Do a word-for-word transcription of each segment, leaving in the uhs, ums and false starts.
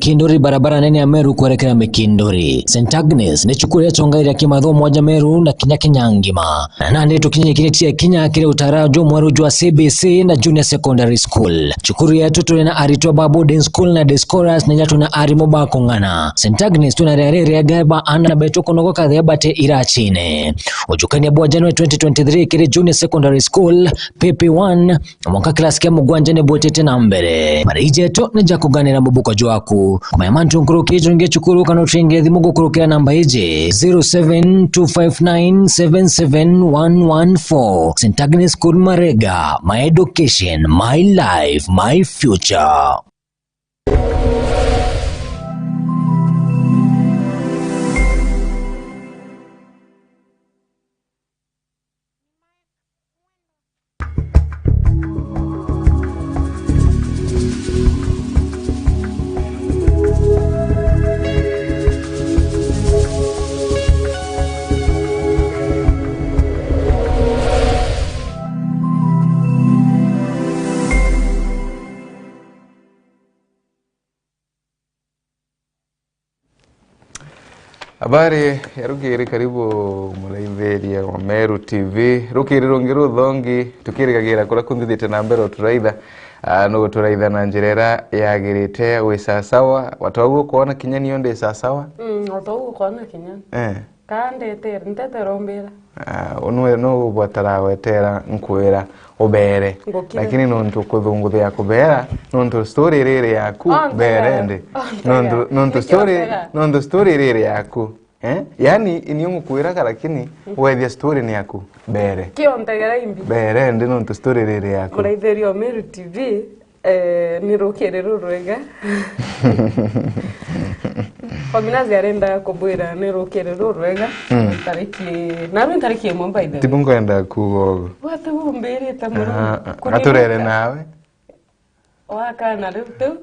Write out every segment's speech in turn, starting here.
Kinduri, barabara nene ya Meru kwerekera Mikinduri. Saint Agnes ni cukuru iria ciongaira kimathomo ja Meru na kinya Kenya ngima. Na nandi tukinyikiritie kinya kiri utara jumweru jwa C B C na Junior Secondary School. Cukuru yetu turi na aritwa ba boarding school na day scholars na inya tuna arimu ba kung'ana. Saint Agnes tuna riari riega ba ana betu kunogoka thea bate iracine. Ujukania bwa January twenty twenty-three kiri Junior Secondary School, P P one, mwanka class kia mugwanja ni bwitite na mbere. Mariji jetu ni ja kuganira mubuko jwaku. Kumenya mantu nkuruki jungi cukuru kana ucenge thimu gukurukira namba iji, zero seven two five nine seven seven one one four. Saint Agnes School Marega, my education, my life, my future. Habari ya rukiri, karibu muraithiria wa Meru T V. Rukiri rungi ruthongi, tukirigagira kuria kunthithite na mbere uturaitha. Ah, nuguturaitha na njira iria yagirite, wi sasawa. Wataugu kwona kinya nio ndi sasawa? Mm, wataugu kwona kinya. Eh. Ka ndetere, ndetere umbira. Ah, unwe no ubwatara wetera nkwira ubere. Ngukire. Lakini nontu kuthunguthia kubera, nontu story riri yaku, oh, bere ndi. Oh, nontu, nontu story, nontu story riri yaku. Eh? Yani, inio ngukwiraga, lakini wethia story ni yaku, bere. Kio ntegera imbi. Bere ndi nontu story riri yaku. Muraithiria wa Meru T V, eh, ni rukiri rurwega. Kominazi arenda kubwira ni rukiri rurwega. Mm. Tariki, na ni tariki imwe, by the way. Tibu nkwenda kuuga ugu. Wati umbirite muru. Ah, ah, aturere nawe. Wakana riu tu.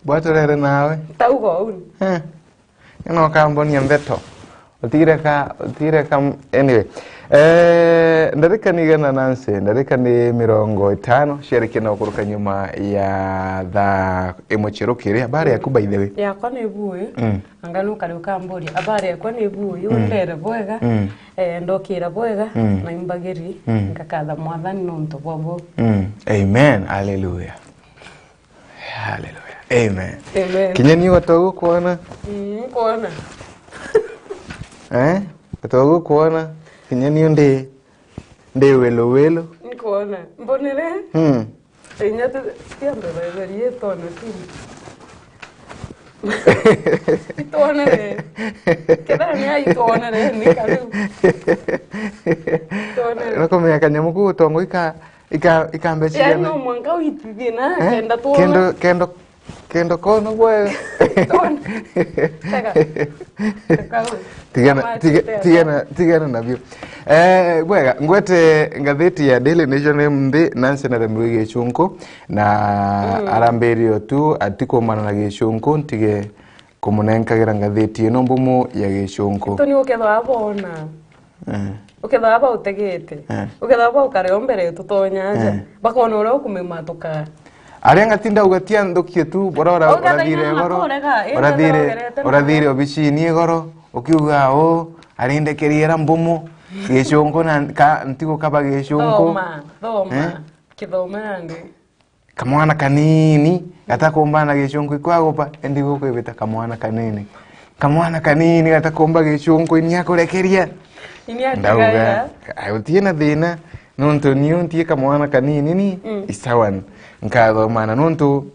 Bwaturere nawe. Tauga uu. Eh. Ino ukambonia ndeto. Utireka, utireka, anyway. Eh, ndarika ni igana na nse, ndarika ni mirongo itano, ciarikia na gukuruka nyuma ya thaa imwe cia rukiri. Habari yaku, by the way? Yakwa ni bui. Mm. Anga nukari ukamburia, habari yakwa ni bui, mm, ndere bwega, mm, eh, ndokira bwega, mm, na imbagiri, mm, ngakatha Mwathani nontu bwa buu. Mm. Amen. Hallelujah. Hallelujah. Amen. Amen. Kinya ni watogu kuona? Mm, kuona. Eh? Watogu kuona? Kinya ni ndi, ndi welo welo. Nkuona. Mbonere? Hmm. Inya tu, tia mbere beri itone tu. Itwonere. Kethira ni aitwonere, ni kariu. Itwonere. Nakumenya kanyamu kuu tongo ika, ika, ikambe. Yani, no mwanka witithie na, eh? Kenda twona. Kendo, kendo, kendo kono bwe. Twona. Tega. Tega. Tigana, tiga-, tigana, tigana nabio. Eh, bwega, ngwete ngatheti ya Daily Nation mbi, Nancy Naremirwe Gicunku, na, mm, arambirie tu atikumana na Gicunku, ntige kumunenkagira ngatheti ino mbumu ya Gicunku. Itu ni ukethwa bona. Eh. Ukethwa bautegete. Eh. Ukethwa baukare o mbere tutonya aja. Eh. Bakona uria ukumimatuka. Aria ngati ndauga ti anthukie tu, bora ura-, urathire igoro, urathire, urathire obicini igoro, ukiuga, "Oh, arindekerie era mbumu, Gicunku na ka, ntigu kaba Gicunku." Thoma, thoma. Eh? Kithoma yandi. Kamwana kanini, gatakumbana na Gicunku ikwagupa, endi gukwibita kamwana kanini. Kamwana kanini gatakumba Gicunku, ini akurekeria. Ini ndauga, atigaira. "Ai, utie na thina, nontu niu ntie kamwana kanini ni, mm, isawa, nkathomana." Nontu,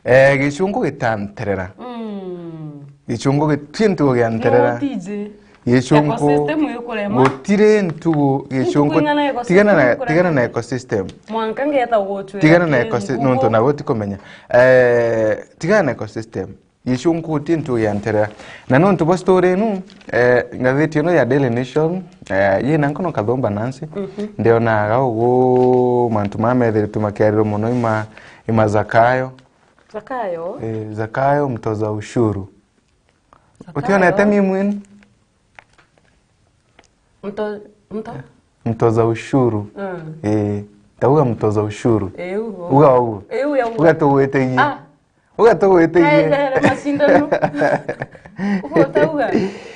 eh, Gicunku gitanterera. Mm. Gicunku gitiri ntugo gia nterera. Mutiji. Gicunku, ecosystem ikurema. Gutiri ntugo, Gicunku, ing'ana ecosystem tigana na, ikurema. Tigana na ecosystem. Mwanka ngeta gucwira. Tigana na ecosi-, nontu nawe utikumenya. Eh, tigana na ecosystem. Gicunku gutiri ntugo gia nterera. Na nontu bwa story inu, eh, ngatheti ino ya Daily Nation, eh, yina nkono kathumba Nancy, mhm, ndionaga ugu mantu maya methiritwe makiarirwa muno ima, ima Zakayo. Zakayo? Eh, Zakayo mtoza ushuru. Zakayo. Utionete mimi mwini? Mto-, mto-, eh, mtoza ushuru. Mm. Eh, tauga mtoza ushuru. Eh, ugo. Uga ugu. Eh, uga ugu. Uga tugwitigie. Ah. Uga tugwitigie. Kaendere macindano. Ugo utauga.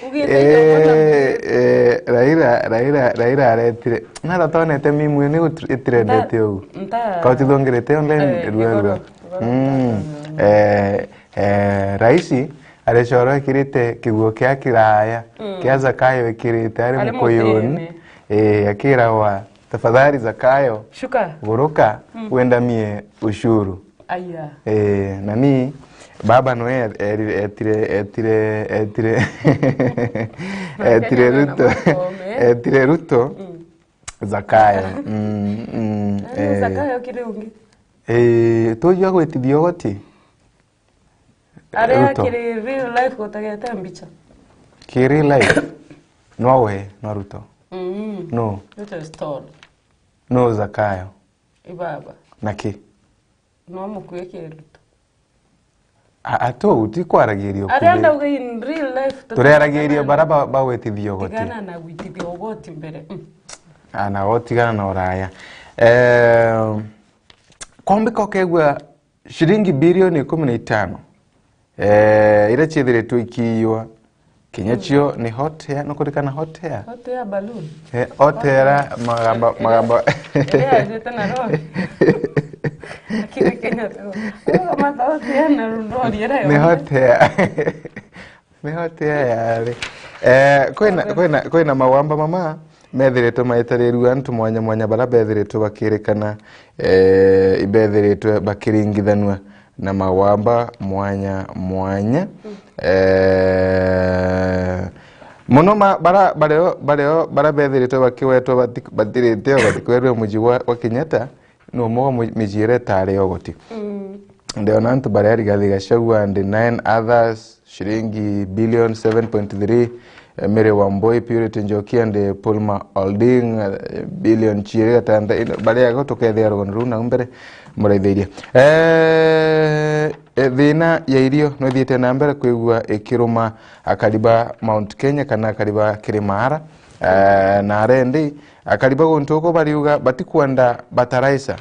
Ugite igongona. Eh, eh, Raila, Raila, Raila aretire. Nara tonete mimu ni itirendete ugu. Nta. Kautithongirite online. Eh, rua rua. Igoro, igoro. Mm. Eh, eh, raisi arecoro ekirite kiguo kia kiraya, kia Zakayo ekirite ari mukuyuni. Eh, akiragwa, "Tafadhali Zakayo, shuka, guruka, wendamie ushuru." Aya. Eh, nani, baba noe erire, etire, etire, etire, etire Ruto, etire Ruto, Zakayo. Mm, mm, eh. Zakayo kiri ungi. Eh, tujua gwitithia ugoti. Aria Ruto. Kiri real life gutagete mbicha. Ki real life? No we, no Ruto. Mm. No. Ruto is tall. No Zakayo. Ibaba. Na ki? No mukue ki Ruto. A, a, tu, ti kwaragiria ukui. Aria ndauga in real life, tu- Tureragiria bara ba, bagwitithia ugoti. Tigana na gwitithia ugoti mbere. Mm. Ana, utigana na uraya. Eh, kwambika ukegua ciringi bilioni ikumi na itano, eh, iria ciithiritwe ikiiywa, kinya cio ni hot air, nukurikana hot air? Hot air balloon. Eh, hot air, magamba, magamba. Iria yajite na roho. Lakini Kenya tu. Kwa mata hot air na rundori iria ni hot air. Mihote ya yari. Eh, kwina, kwina, kwina mawamba mama methiritwe maitarirua antu mwanya mwanya bara bethiritwe bakirikana, eh, ibethiritwe bakiringithanua na mawamba mwanya mwanya. Eh, muno ma, bara, bareo, bareo, bara bethiritwe bakiwetwa bati-, batirite o batikwerwe muji wa, wa Kenyatta, no mo mu-, miji iria itari o guti. Mm. Ndiona antu baria Rigathi Gachagua and nine others, ciringi billion seven point three, eh, Mary Wambui, Purity Njoki and, eh, Pulma Olding, eh, billion ciiri gatanda, ino, baria go tukethia rugano ruu nau mbere, muraithirie. Eh, eh, thina ya irio no ithiite na mbere kwigua ikiruma akari ba Mount Kenya kana akari ba Kirimara, eh, na arendi, akari ba guntu uku bariuga batikwenda bataraisa.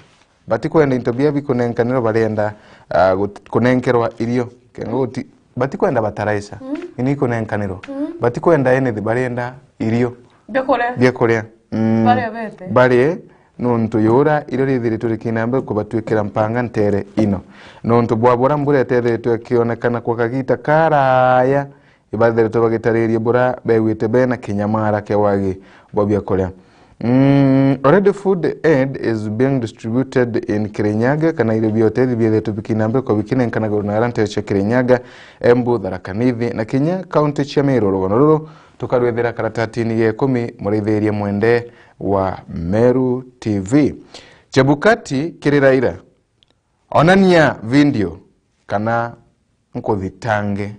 Batikwenda into bia bikunenkanirwa, barienda, ah, gut-, kunenkerwa irio. Kenga guti-, batikwenda bataraisa, mm, ini ikunenkanirwa. Mm. Batikwenda anything, barienda irio. Biakuria. Biakuria. Mm. Baria bete. Barie, nontu yura irio rithiritwe rikinambe kubatwikira mpanga ntere ino. Nontu bwa bura mbura itethiritwe ikionekana kwa kagita karaya, ibathiritwe bagitariria bura begwite bena kinyamara kia wagi bwa biakuria. Mm, already food aid is being distributed in Kirinyaga, kana irio bia utethio biethiritwe bikinambe kwa bikinenkanagirwa na ara ntere cia Kirinyaga, Embu, Tharaka Nithi, na kinya kaunti cia Meru. Rugano ruru tukarwithira karatatini ya ikumi, muraithirie mwende wa Meru T V. Chebukati kiri Raila. Onania video kana nkuthitange.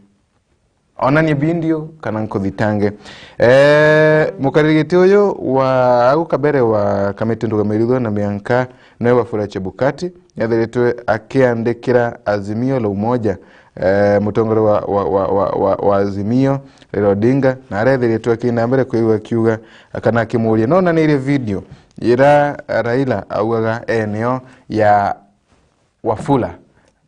Onania video kana nkuthitange. Eh, mukariri giti uyu wa au kabere wa kamiti ndugamiriru na mianka, niwe Wafula Chebukati, ethiritwe akiandikira Azimio la Umoja, eh, mutongoria wa, wa, wa, wa, wa, wa Azimio, Raila Odinga, na arethiritwe akina mbere kwigua akiuga kana akimuria. Nonanirie video ira Raila augaga eneo ya Wafula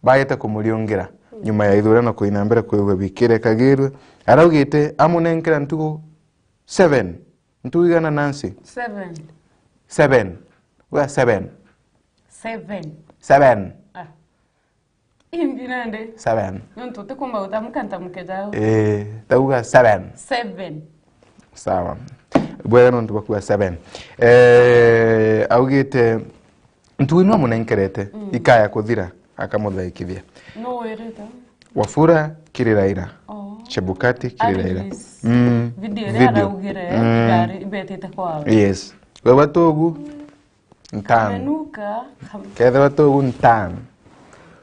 baete kumuriungira nyuma ya ithurano kuina mbere kwigua bikirekagirue. Araugite amunenkera ntugu seven. Ntugu igana, Nancy? Seven. Seven. Uga seven. Seven. Seven. Ah. Imbi nandi? Seven. Nontu utikumba gutamuka ntamuke jao. Eh, tauga seven. Seven. Sawa. Bwega nontu bwa kuuga seven. Eh, augite ntugu ino amunenkerete, mm, ikaya kuthira, akamuthaikithia. Nuu wirite? Wafula kiri Raila. Oh. Chebukati kiri Raila. Alice. Mm. Video iria araugire, mm, ikari-, ibetite kwawe. Yes. We batugu, ntan. Kamenuka, kam- Kethirwa tugu ntan.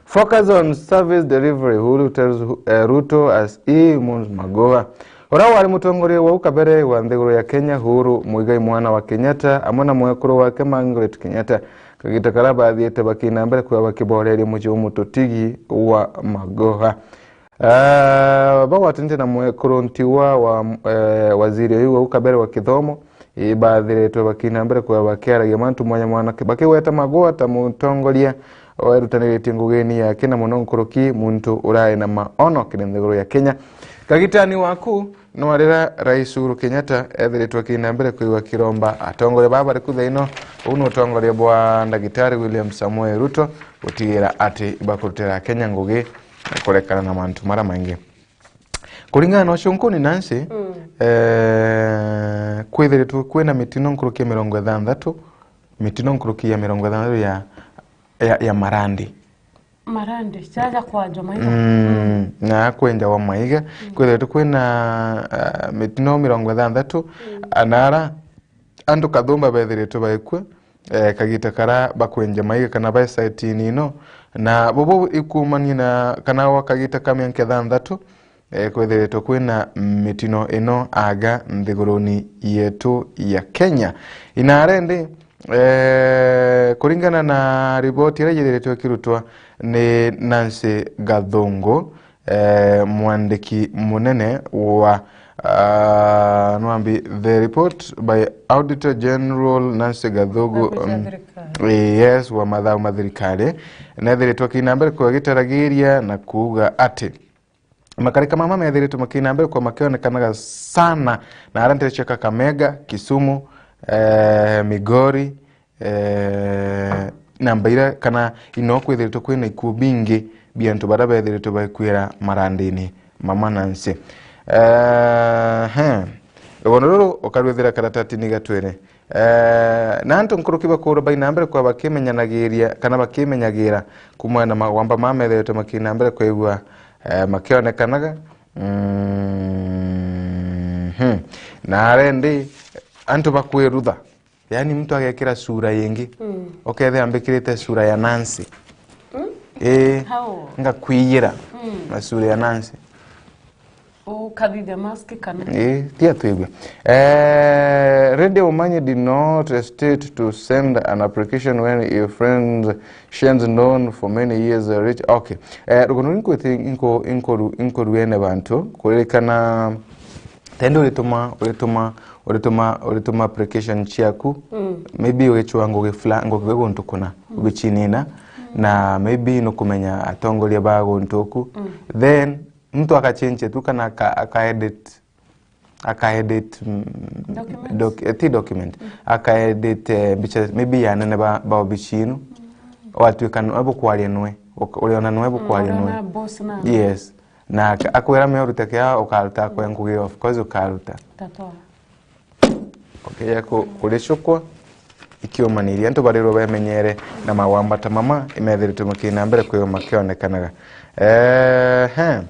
Focus on service delivery, Uhuru tells, eh, Ruto as he moons Magoha. Uria wari mutongoria wa au kabere wa nthiguru ya Kenya, Uhuru Muigai mwana wa Kenyatta, amwe na mwekuru wake Margaret Kenyatta, kagita karia bathiite bakina mbere kwia bakiboreria mucii umututigi wa Magoha. Ah, bagwatanite na mwekuru Ntigwa wa, eh, waziri uyu wa au kabere wa kithomo, ibathiritwe bakina mbere kwia bakiaragia mantu mwanya mwana ki-, bakigweta Magoha ta mutongoria werutaniritie ngugini yake, na muno nkuruki muntu urari na maono kiri nthiguru ya Kenya. Kagitani waku no arira Rais Uhuru Kenyatta ethiritwe akina mbere kwigua kiromba atongoria baba bari ku thaino. Uu ni utongoria bwa Ndagitari William Samoei Ruto gutigira ati ibakurutira Kenya ngugi na kurekana na mantu mara maingi. Kuringana na ucio nkuni Nancy, mm, eh, kwithiritwe kwina mitino nkuruki ya mirongo ithanthatu, mitino nkuruki ya mirongo ithanthatu ya, ya, ya marandi. Marandi, jaja kwanjwa maiga. Mm, na kwenjawa maiga. Mm. Kwithiritwe kwina, ah, mitino mirongo ithanthatu, mm, anara antu kathumba bethiritwe baikua, eh, kagita kara bakwenja maiga kana bai site-ini ino, na bubu ikumania na kana gwa kagita ka mianka ithanthatu, eh, kwithiritwe kwina mitino ino aga nthiguruni yetu ya Kenya. Inarende, eh, kuringana na riboti iria yithiritwe ikirutwa ni Nancy Gathungu, eh, mwandiki munene wa, ah, nwambi, the report by Auditor General Nancy Gathungu, mathabu ja um, thirikari, eh, yes, wa mathabu ma thirikari, nethiritwe akina mbere kwagitaragiria na kuuga ati makarika mama methiritwe makina mbere kwa makionekanaga sana na aria ntere cia Kakamega, Kisumu, eh, Migori, eh, na mbaira kana ino kwithiritwe kwina ikuo bingi bia antu baria bethiritwe baikuira marandini mama Nancy. Eh, he. Rugono ruru ukarwithira karatatini gatwiri. Eh, na antu nkuruki bakurwa baina mbere kwa bakimenyanagiria kana bakimenyagira kumwe na mawamba mamethiritwe makina mbere kwigua, eh, makionekanaga. Mhm. Na arendi antu bakwirutha. Yaani mtu agekira sura yingi, mm, ukethira ambikirite sura ya Nancy. Mm? Eh, how? Ngakwiyira, mm, na sura ya Nancy. Ukathithia mask kana? Eh, tia twigwe. Eh, Radio Umanye did not hesitate to send an application when your friends, Shens known for many years, uh, reach. Okay. Eh, rugono inkwiti inko, inkoru, inkoruene bantu, kuririkana Tendi urituma, urituma, urituma, urituma application ciaku, mm, maybe ugichwa ngugi fula-, ngugi guntu kuna, mm, ubichinina, mm, na maybe nukumenya atongoria ba guntu uku. Mm. Then, muntu akachenche tu kana aka, aka edit, aka edit, mm, document? Doc-, eh, ti document, mm, aka edit, eh, mbicha maybe ya anene ba, ba obichinu, mm, watuika nwe bukwaria nwe, uk-, uriona nwe bukwaria nwe. Uriona boss na. Yes. Na ak-, akwira me urute kia ukaruta, akwe ngugi, of course ukaruta. Tatoa. Okay, ya ku-, kuricukwa ikiumaniria antu barirwo bemenyere na mawambata mama imethiritwe makina mbere kwio makionekanaga. Ehe.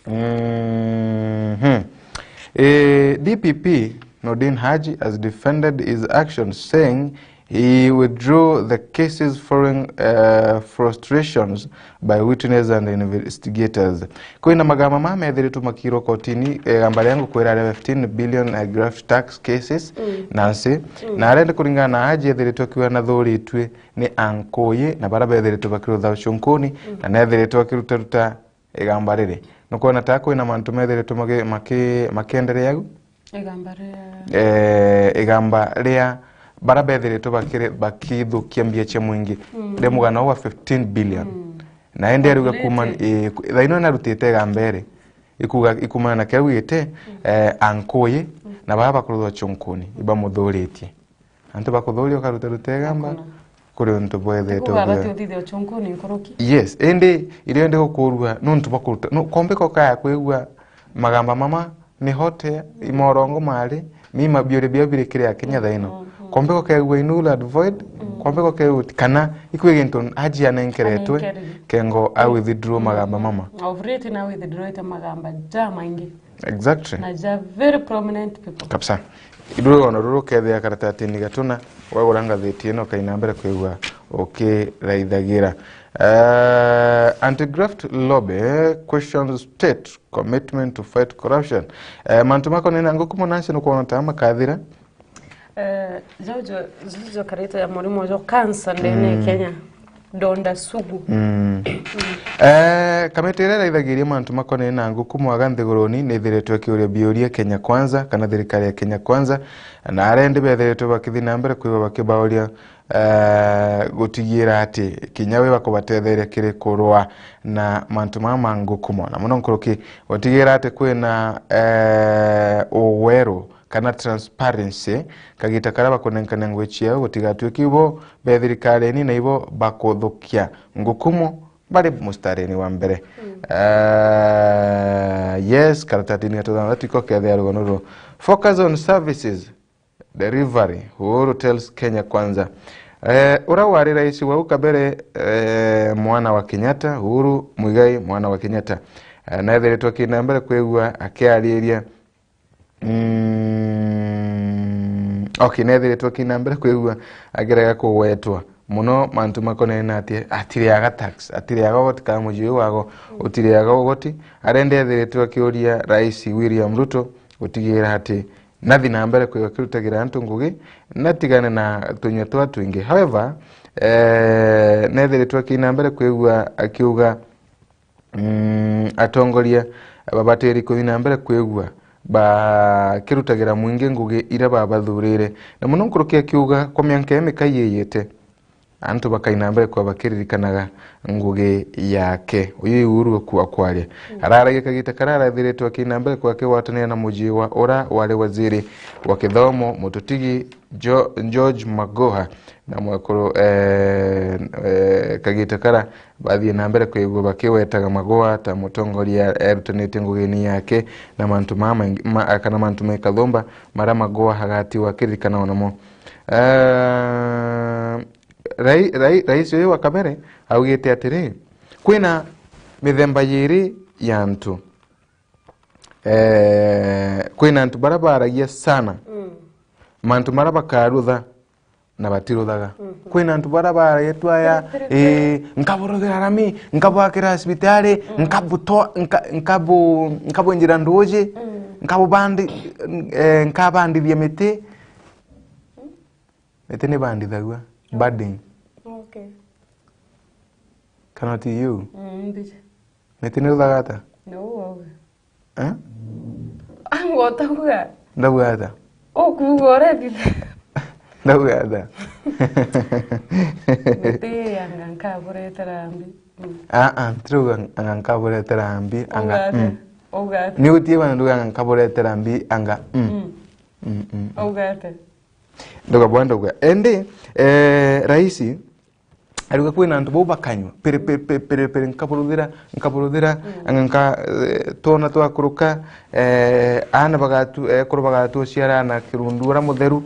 Mhm. Eh, D P P Nordin Haji has defended his actions, saying he withdrew the cases following, uh, frustrations by witnesses and investigators. Kwina magamba mamethiritwe makirwo kotini, igamba ria ngukwira ria fifteen billion, uh, graft tax cases, mm, Nancy. Mm. Na arende kuringana na Haji ethiritwe akiuga nathuritue ni ankuyi na bara bethiritwe bakirutha ucunkuni, mm, na nethiritwe akirutaruta igamba riri. Nukwona ta kwina mantu methiritwe magi-, maki-, makienderea au? Igamba ria Eh, igamba ria bara bethiritwe bakiri-, bakithukia mbia cia mwingi. Mm. Ria mugana wa fifteen billion. Mm. Na ende ariuga kuma, arutite, eh, ku-, thaino narutite igamba iri. Ikuga, ikumana na kiria wigite, mm, eh, ankuyi, mm, na bara bakuruthwa chunkuni, ibamuthuritie. Antu bakuthuria ukaruta rutegamba, hakuna, kuri untu bwethetwe. Kuga bati uthithia uchunkuni nkuruki. Yes, indi irio ndi gukurua nuntu bwa kuruta, nu-, kombika ukaya kwigua magamba mama, mihote, imorongo mari, mima biuri bia biri kiri ya Kenya thaino. Mhm. Kombika ukaigua null and void, mm, kombika ukaigua kana ikwi gintu Haji anenkeretwe, anenkeretwe, kengo a withdraw, mm, magamba mama. Of late na withdrawite magamba ja maingi. Exactly. Na ja very prominent people. Kabisa. Ithui rwono ruru kethia karatatini gatuna, wagura ngathiti ino kaina mbere kwigua ukiraithagira. Eh, anti-graft lobby, eh, questions state commitment to fight corruption. Eh, mantu mako nina nguku munansi nukwona ta makathira. Eh, jojo, jojo karita ya murimo jo cancer ndene, mm, Kenya. Donda sugu. Mm. Eh, kamiti iria iraithagiria mantu makonainie na nguku mwaga nthiguruni ni ithiritwe ikiuria biuria Kenya Kwanza kana thirikari ya Kenya Kwanza, na aria indi bethiritwe bakithi na mbere kwigua bakibauria, eh, gutigira ati kinya we bakubatetheria kiri kurwa na mantu mama ma nguku mona muno nkuruki gutigira ati kwina, eh, ugweru kana transparency, kagita karia bakunenkania ngugi ciao gutigatuike ibo be thirikarine na ibo bakuthukia ngukumo bari mustarine wa mbere. Mm. Ah, yes, karatatini ga tuthanthatu iko kethia rugano ruru. Focus on services delivery, Uhuru tells Kenya Kwanza. Eh, ura wari rais wa u kabere, eh, mwana wa Kenyatta, Uhuru Muigai mwana wa Kenyatta. Eh, nethiritwe akina mbere kwigua akiariria Mm, okay, nethiritwe akina mbere kwigua agerega kugwetwa muno mantu makonene na ati atiriaga tax, atiriaga ugoti kana mucii uyu wago utiriaga ugoti. Aria indi ethiritwe akiuria Rais William Ruto gutigira ati nathi na mbere kwigua akirutagira antu ngugi, natigane na tunyua twa twingi. However, eh, nethiritwe akina mbere kwigua akiuga Mm, atongoria babatiri kuthi na mbere kwigua bakirutagira mwingi ngugi iria babathurire, na muno nkuruki akiuga kwa mianka ii mikai iyite, antu bakai na mbere kwa bakiririkanaga ngugi yake. Uyu i Uhuru akua kwaria. Mm. Araragia kagita karia arathiritwe aki na mbere kwa akigwatanira na mujii wa ura wari waziri wa kithomo mututigi Jo-, George Magoha na mwekuru, eh, eh, kagita kara bathie na mbere kwigua bakiwetaga Magoha ta mutongoria erutanitie ngugini yake na mantu maa maingi, ma, kana mantu ma ikathumba maria Magoha agatiwa akiririkana o namo. Eh, rai-, rai-, rais uyu wa kabere augite atiri, kwina mithemba yiri ya antu. Eh, kwina antu baria baragia sana. Mm. Mantu maria bakarutha na batiruthaga. Mhm. Kwina antu baria baragia tu aya, eh, nkaburuthira rami, nkabwakira cibitari, mm, nkabuto-, nka-, nkabu-, nkabwenjira nduji, mm, nkabubandi-, eh, nkabandithia miti. Miti ni bandithagua, budding. Okay. Kana ti you? Mm, mbica. Miti ni ruthaga ata? No, wauga. Eh? Angwa utauga. Ndauga ata? Ukuuga urethithe. Ndauga ata? Miti anga nkaburetera mbi. Mm. Ah, ah, ntirauga anga nkaburetera mbi, anga, uga ata? Mm. Uga ata? Ni utie bana nduga anga nkaburetera mbi, anga, mm. Mm. Mm, mm, mm. Uga ata? Nduga bwa nduga. Indi, eh, raisi, ariuga kwina antu bau bakanyua. Pere, pere, pere, pere, pere, nkaburuthira, nkaburuthira, mm, anga nka, eh, twona twakuruka, eh, aana bagatu-, ekuru bagatuciara na kirundu ura mutheru.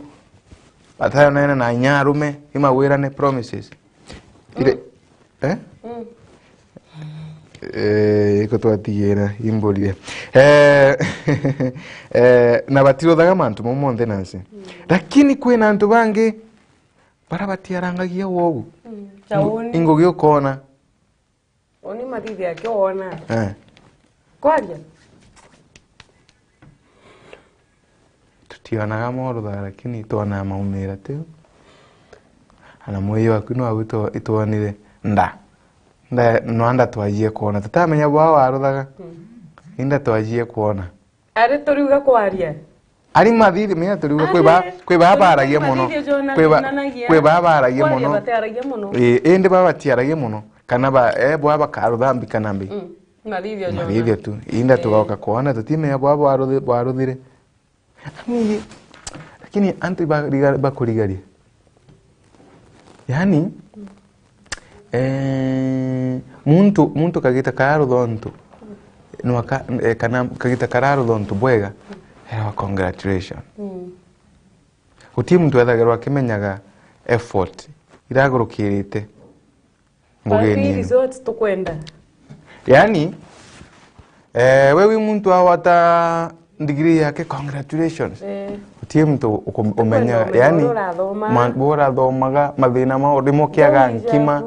Batayonene na inya arume, imawirane promises. Ire, mm, eh? Mm. Eh, iko twatigira, imburire. Eh, eh, na batiruthaga mantu mau monthe nansi. Mm. Lakini kwina antu bangi, bara batiarangagia wogu. Mm. Ingu-, chauni. Ingugi ukona. Uni mathithi akio wona. Eh. Kwaria. Tutionaga morutha, lakini itwonaa maumira tiu. Ana mwii waku no agu itwo-, itwonire. Nda. Nda, no nda twajie kwona. Tutamenya bwa waruthaga. Mm. Inda twajie kwona. Ari turiuga kwaria. Ari mathithi, menya turiuga kwi ba, kwi ba baragia muno. Kwi ba, kwi ba baragia muno. Batiaragia muno. Ii, indi ba batiaragia muno. Kana ba, eh, bwa bakarutha mbi kana mbi. Mm. Mathithio jona. Mathithio tu. Inda, eh, tugoka kwona, tutimenya bwa bwaruthi-, bwaruthire. Ani, lakini antu iba-, riga-, bakurigaria. Yani, eh, muntu, muntu kagita karutha untu, nwaka, eh, kana kagita kararutha untu bwega, ewa congratulations. Mm. Guti muntu ethagirwa akimenyaga effort iragurukirite. Ngugeni ino. Results tukwenda. Yani, eh, we wi muntu awata degree yake, congratulations. Eh. Utie muntu ukum-, umenya, yani, ma-, bo urathomaga, mathina mao, rimwe ukiaga nkima,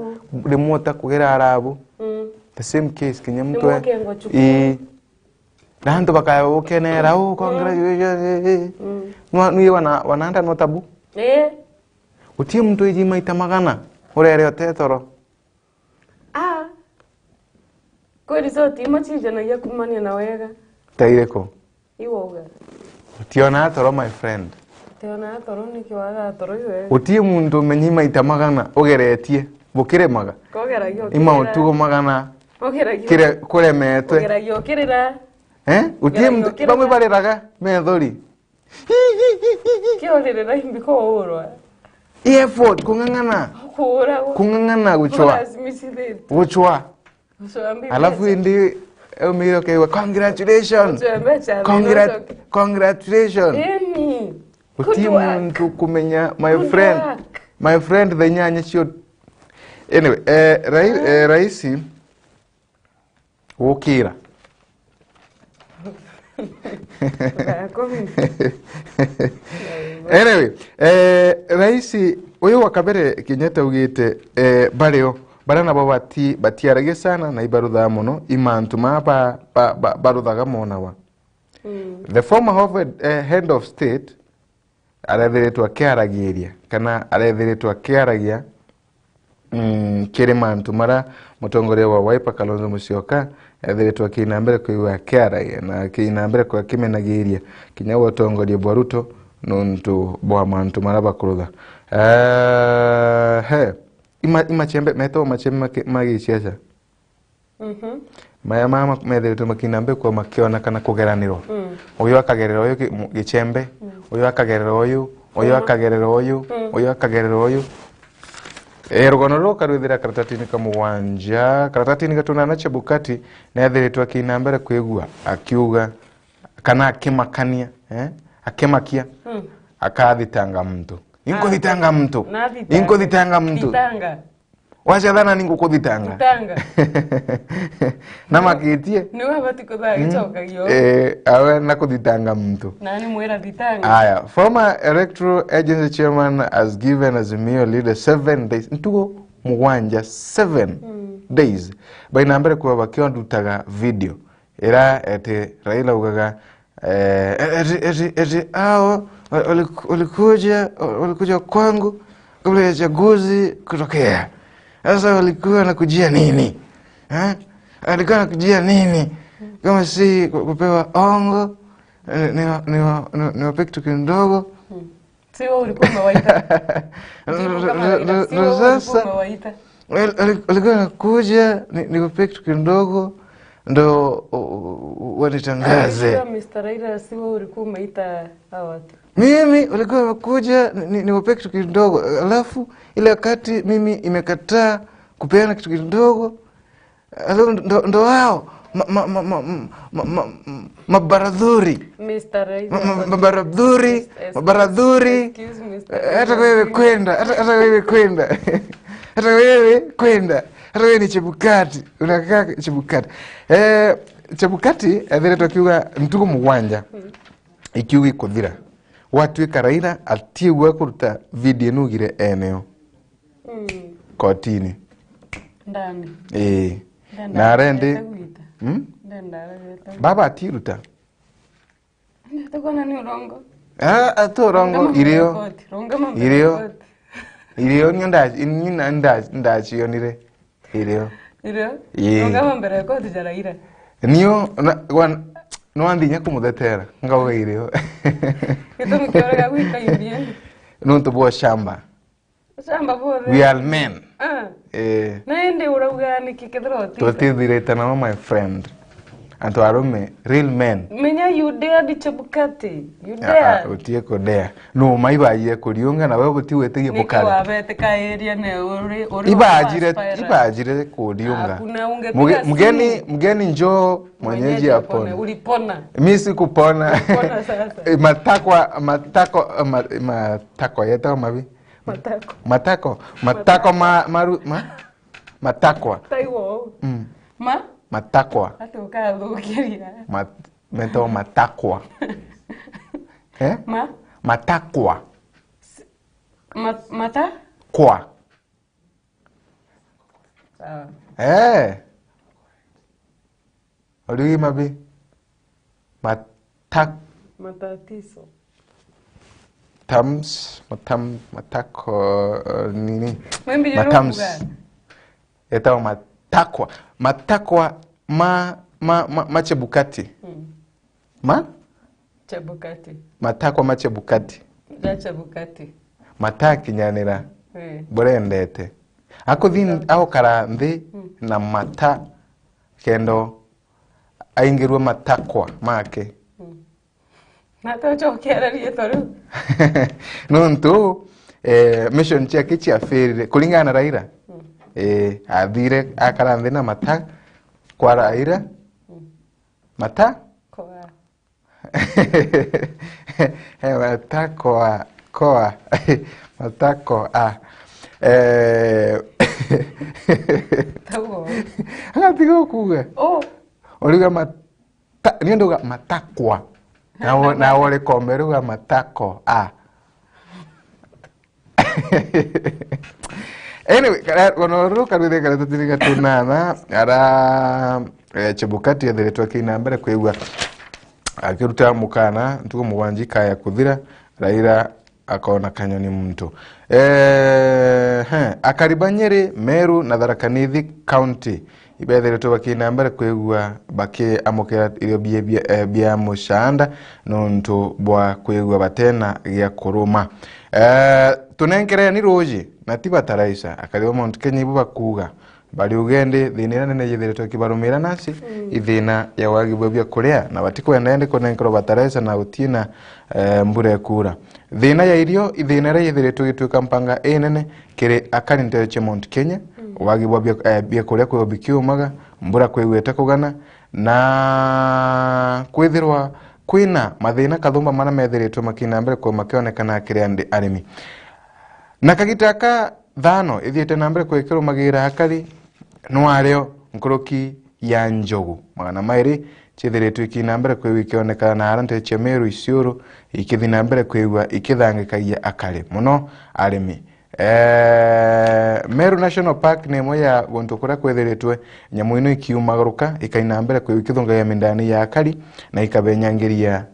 rimwe utakugera arabu. Mm. The same case, kinya muntu e-, ii. Na antu bakaya gukenera, "Oh, congratulations, eh, eh." Mm. Nwa-, nwi wana, wananda no tabu. Eh. Utie muntu iji maita magana, urere otetoro. Kwi resort imwe cijanagia kumania na wega. Ta iriku? Iwauga. Utionaa toro, my friend. Utionaa toro, niki waga toro iwe? Uti muntu umenyi maita magana ugeretie bukiremaga. Kogeragia ukirira. Ima utugo magana. Kogeragia. Kire-, kuremetwe. Kogeragia ukirira. Eh? Uti muntu, ukirira. Bamwe bariraga methori. Kiuririra imbi kuurwa. I effort, kung'ang'ana. Kuuragwa. Kung'ang'ana gucwa. Kurazimicithitwe. Gucwa. Alafu indi umire ukeigua, "Congratulations." Ucwe mbeca, congrat-, ucoke. Congratulations. Eni. Uti muntu kumenya, my friend. Good work. My friend, the nyanya cio. Anyway, eh, rai-, eh, raisi gukira. Thaa kumi. Anyway, eh, raisi uyu wa kabere Kenyatta augite, eh, bario, baria nabo bati-, batiaragia sana na ibaruthaa mono, i mantu maa ba-, ba-, ba-, baruthaga monawa. Mm. The former of, eh, head of state arethiritwe akiaragiria, kana arethiritwe akiaragia, mm, kiri mantu maria mutongoria wa Wiper Kalonzo Musyoka ethiritwe akiina mbere kwigua akiaragia na akiina mbere kwa akimenagiria kinya utongoria bwa Ruto nuntu bwa mantu maria bakurutha. Eh, he, ima-, imachembe, metagwa machembe ma ki-, ma giciaca. Mhm. Maya mama methiritwe makina mbikwa makiona kana kugeranirwa. Mm. Uyu akagerera uyu ki-, mu-, gichembe, mm, uyu akagerera uyu, uyu, mhm, akagerera uyu, mm, uyu akagerera uyu. E, rugono ruru karwithira karatatini ka mugwanja, karatatini ga tunana Chebukati nethiritwe akina mbere kwigua akiuga kana akimakania, eh? Akimakia, mm, akathitanga muntu. Ah, inkuthitanga muntu. Nathitanga. Inkuthitanga muntu. Thitanga. Wacathana ni ngukuthitanga. Thitanga. Na makitie. Ni we abati kuthaa, mm, gicokagia uu. Eh, awe na kuthitanga muntu. Na ni mwira thitanga. Aya, former Electoral Agency chairman has given Azimio leader seven days. Ntugo mugwanja, seven, mm, days. Baina mbere kuba bakiondutaga video. Ira eti Raila augaga, eh, eti, eti, eti, hao waliku-, walikuja, walikuja kwangu kabla ya chaguzi kutokea. Sasa walikuwa wanakujia nini? Eh? Walikuwa wanakujia nini? Kama si ku-, kupewa ongo, eh, niwa-, niwa-, niwa-, niwape kitu kidogo. Hmm. Si wewe ulikuwa umewaita? Ru-, ru-, ru-, ru-, si wewe ulikuwa umewaita? Wal-, wal-, walikuwa wanakuja, ni-, nikupe kitu kidogo, ndo u-, u-, u-, wanitangaze. Unajua, Mister Raila, si wewe ulikuwa umeita hawa watu? Mimi, walikuwa wanakuja, ni-, ni-, nikupe kitu kidogo. Alafu, ile wakati mimi imekataa kupeana kitu kidogo, alafu ndo, ndo wao, ma-, ma-, mabaradhuri. Mister Raila. Ma-, ma-, mabaradhuri, excuse, mabaradhuri. Excuse, Mister Raila. Eh, hata wewe kwenda, hata, hata wewe kwenda. Hata wewe kwenda. Hata wewe ni Chebukati. Unakaa Chebukati. Eh, Chebukati, ethiritwe akiuga ntuku mugwanja. Hmm. Ikiuga ikuthira. Gwatuika Raila atiigua kuruta video ino ugire eneo. Mm. Kotini. Ndani. Ii. Ndenda-, na arendi. Ndenda gwita. Hmm? Ndenda gwita. Baba atiruta. Ndenda kuona ni urongo. Ah, ati urongo, rungama mbere ya irio. Koti, rungama mbere ya koti. Irio nyo nda-, nyo na nda-, ndacionire. Irio. Irio? Ii. Rungama mbere ya koti ja Raila. Nio, na, wan-, nwanthinya kumuthetera, ngauga irio. Gitumi kia urega gwika union? Nuntu bwa shamba. Shamba bothe. We are men. Ah. Eh. Na indi urauga niki kethira uti-, tutithirite nao, my friend. Antu arume, real men. Menya you dare di Chebukati. You dare. Ah, ah, utie kudea. No, mai baie kuriunga na wewe buti wetigie bukari. Niki wabete ka area ne uri, uri ibajire, ibajire kuriunga. Hakuna ungepiga simu. Mge-, mgeni, mgeni njoo, mwenyeji apone. Mwenyeji apone. Ulipona. Mi sikupona. Ulipona sasa. Eh, matakwa, matako, ma-, matakwa yetagwa mabi. Matako. Matako. Matako ma-, maru-, ma-, matakwa. Taiwo. Mm. Ma? Matakwa. Ati ukathukiria. Mat-, metagwa matakwa. Eh? Ma? Matakwa. S-, ma-, mata? Kwa. Sawa. Eh. Uriugi mabi? Matak-, matatiso. Tams, matam-, matako, eh, nini? Matams. Yetagwa matakwa. Matakwa ma, ma, ma, ma Chebukati. Mm. Ma? Chebukati. Matakwa ma Chebukati. Ja Chebukati. Matakinyanira. Eh. Burendete. Akuthi, aukara nthi, mm, na mata kendo aingirwe matakwa make. Mm. Na tucokeera riitwa riu. Nontu, eh, mission ciake ciafailire, kuringana na Raila. Mm. Eh, athire akara nthi na mata kwa Raila. Mm. Mata? Kwa. Eh, mata kwa, kwa. Mata kwa. Eh. Tauga. Agatiga kuuga. Oh. Uriuga mata-, ni nduga matakwa. Na wo-, na wore kombe ruga matako. Ah. Anyway, kara-, ono ruru karwire karatati ni gatunana, ara, eh, Chebukati ethiritwe akina mbere kwigua akiruta mukana ntuku mugwanja ikaya kuthira, Raila akona kanyoni muntu. Eh, he, akari ba Nyeri, Meru na Tharaka Nithi County ibethiritwe bakina mbere kwigua bakiamukira irio bie-, bie-, eh, bia mucaanda nontu bwa kwigua batena gia kuruma. Eh, tunenkereni ruuji na ti bataraisa, akari ba Mount Kenya ibu bakuuga. Bari ugendi, thiina iria nene yithiritwe ikibarumira nasi, mm, i thiina ya wagi bwa biakuria, na batikwenda endi kunenkerwa bataraisa na gutina, eh, mbura ikuura. Thiina ya irio, i thiina iria yithiritwe igituika mpanga inene kiri akari nteere cia Mount Kenya, mm, wagi bwa bia-, eh, biakuria kwithirwa bikiumaga, mbura kwigwite kugana, na kwithirwa kwina mathiina kathumba maria methiritwe makina mbere kwa makionekana kiri andi arimi. Na kagita aka thano ithiite na mbere kwikirumagira akari nwario nkuruki ya njogu magana mairi ciithiritwe ikina mbere kwigua ikionekana na ara nteere cia Meru, Isiolo, ikithi na mbere kwigua ikithangikagia akari, mono arimi. Eh, Meru National Park ni imwe ya guntu kuria kwithiritwe nyamu ino ikiumagaruka, ikaina mbere kwigua ikithungagia mindani ya akari na ikabenyangiria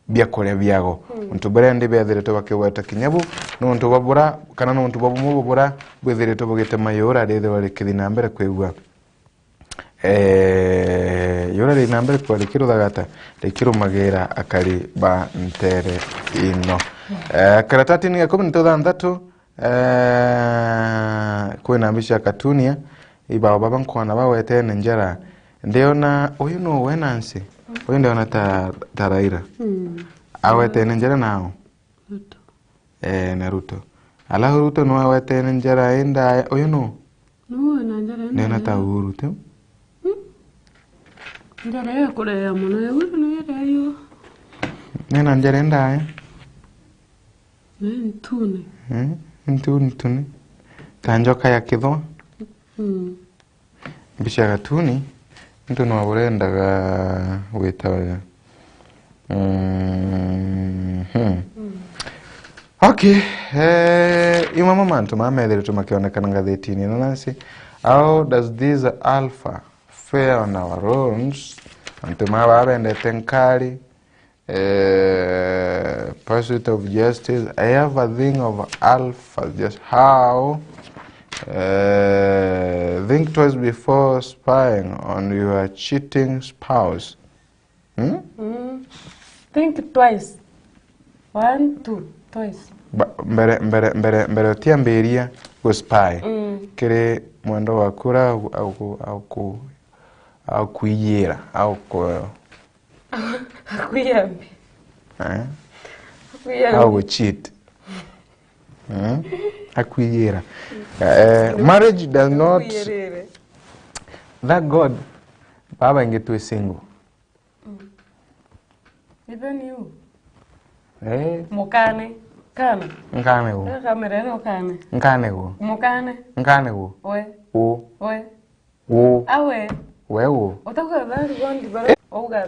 biakuria biago. Mm. Untu buria ndi bethiritwe bakigweta kinya bu, nontu bwa bura, kana nontu bwa bumwe bwa bura bwithiritwe bugitema yura rithirwa rikithi na mbere kwigua. Eh, yura ri na mbere kwigua rikiruthagata, rikirumagira akari ba nteere ino. Eh, karatatini ga ikumi na thanthatu, eh, kwina mbica ya katunia, ibao baba nkwona bawetene njara. Ndiona, uyu nu we Nancy? Uyu ndiona ta, ta Raila. Mm. Awetene njara nao? Ruto. Eh, na Ruto. Alafu Ruto nu awetene njara indaya. Uyu nu? Nu wina njara indaya. Ndiona ta Uhuru, tiu? Hmm? Njara ya kureya mono, ya Uhuru nu iria yu. Nina njara indaya. Ni ntune. Eh, ntune, ntune. Ta njoka ya kithwa. Mm. Mbica ya gatuni, ntu no burendaga gwita wega. Mhm. Mm. Okay, eh, imwe ma mantu maa methiritwe makionekana ngathitini ino nasi. How does this alpha fare on our roads? Antu maa baa bendete nkari, eh, pursuit of justice. I have a thing of alpha, just how, eh, think twice before spying on your cheating spouse. Hmm? Mm. Think twice. One, two, twice. Ba-, mbere, mbere, mbere, mbere utiambiria gu spy, mm, kiri mwendwa waku uria agu-, agu-, agu-, akwiyira, agu-, Akuiya mbi. Eh? Akuiya mbi. Au cheat. Eh? Akwiyira. Eh, marriage does not. Akuiyirire. Thank God, babaingi twi single. Mm. Even you. Eh. Mukane. Kana. Nkane gu. Kamera ino kane. Nkane gu. Mukane. Nkane gu. We. U. We. Uu. Awe. We uu. Utauga thari bondi bara, eh? Uga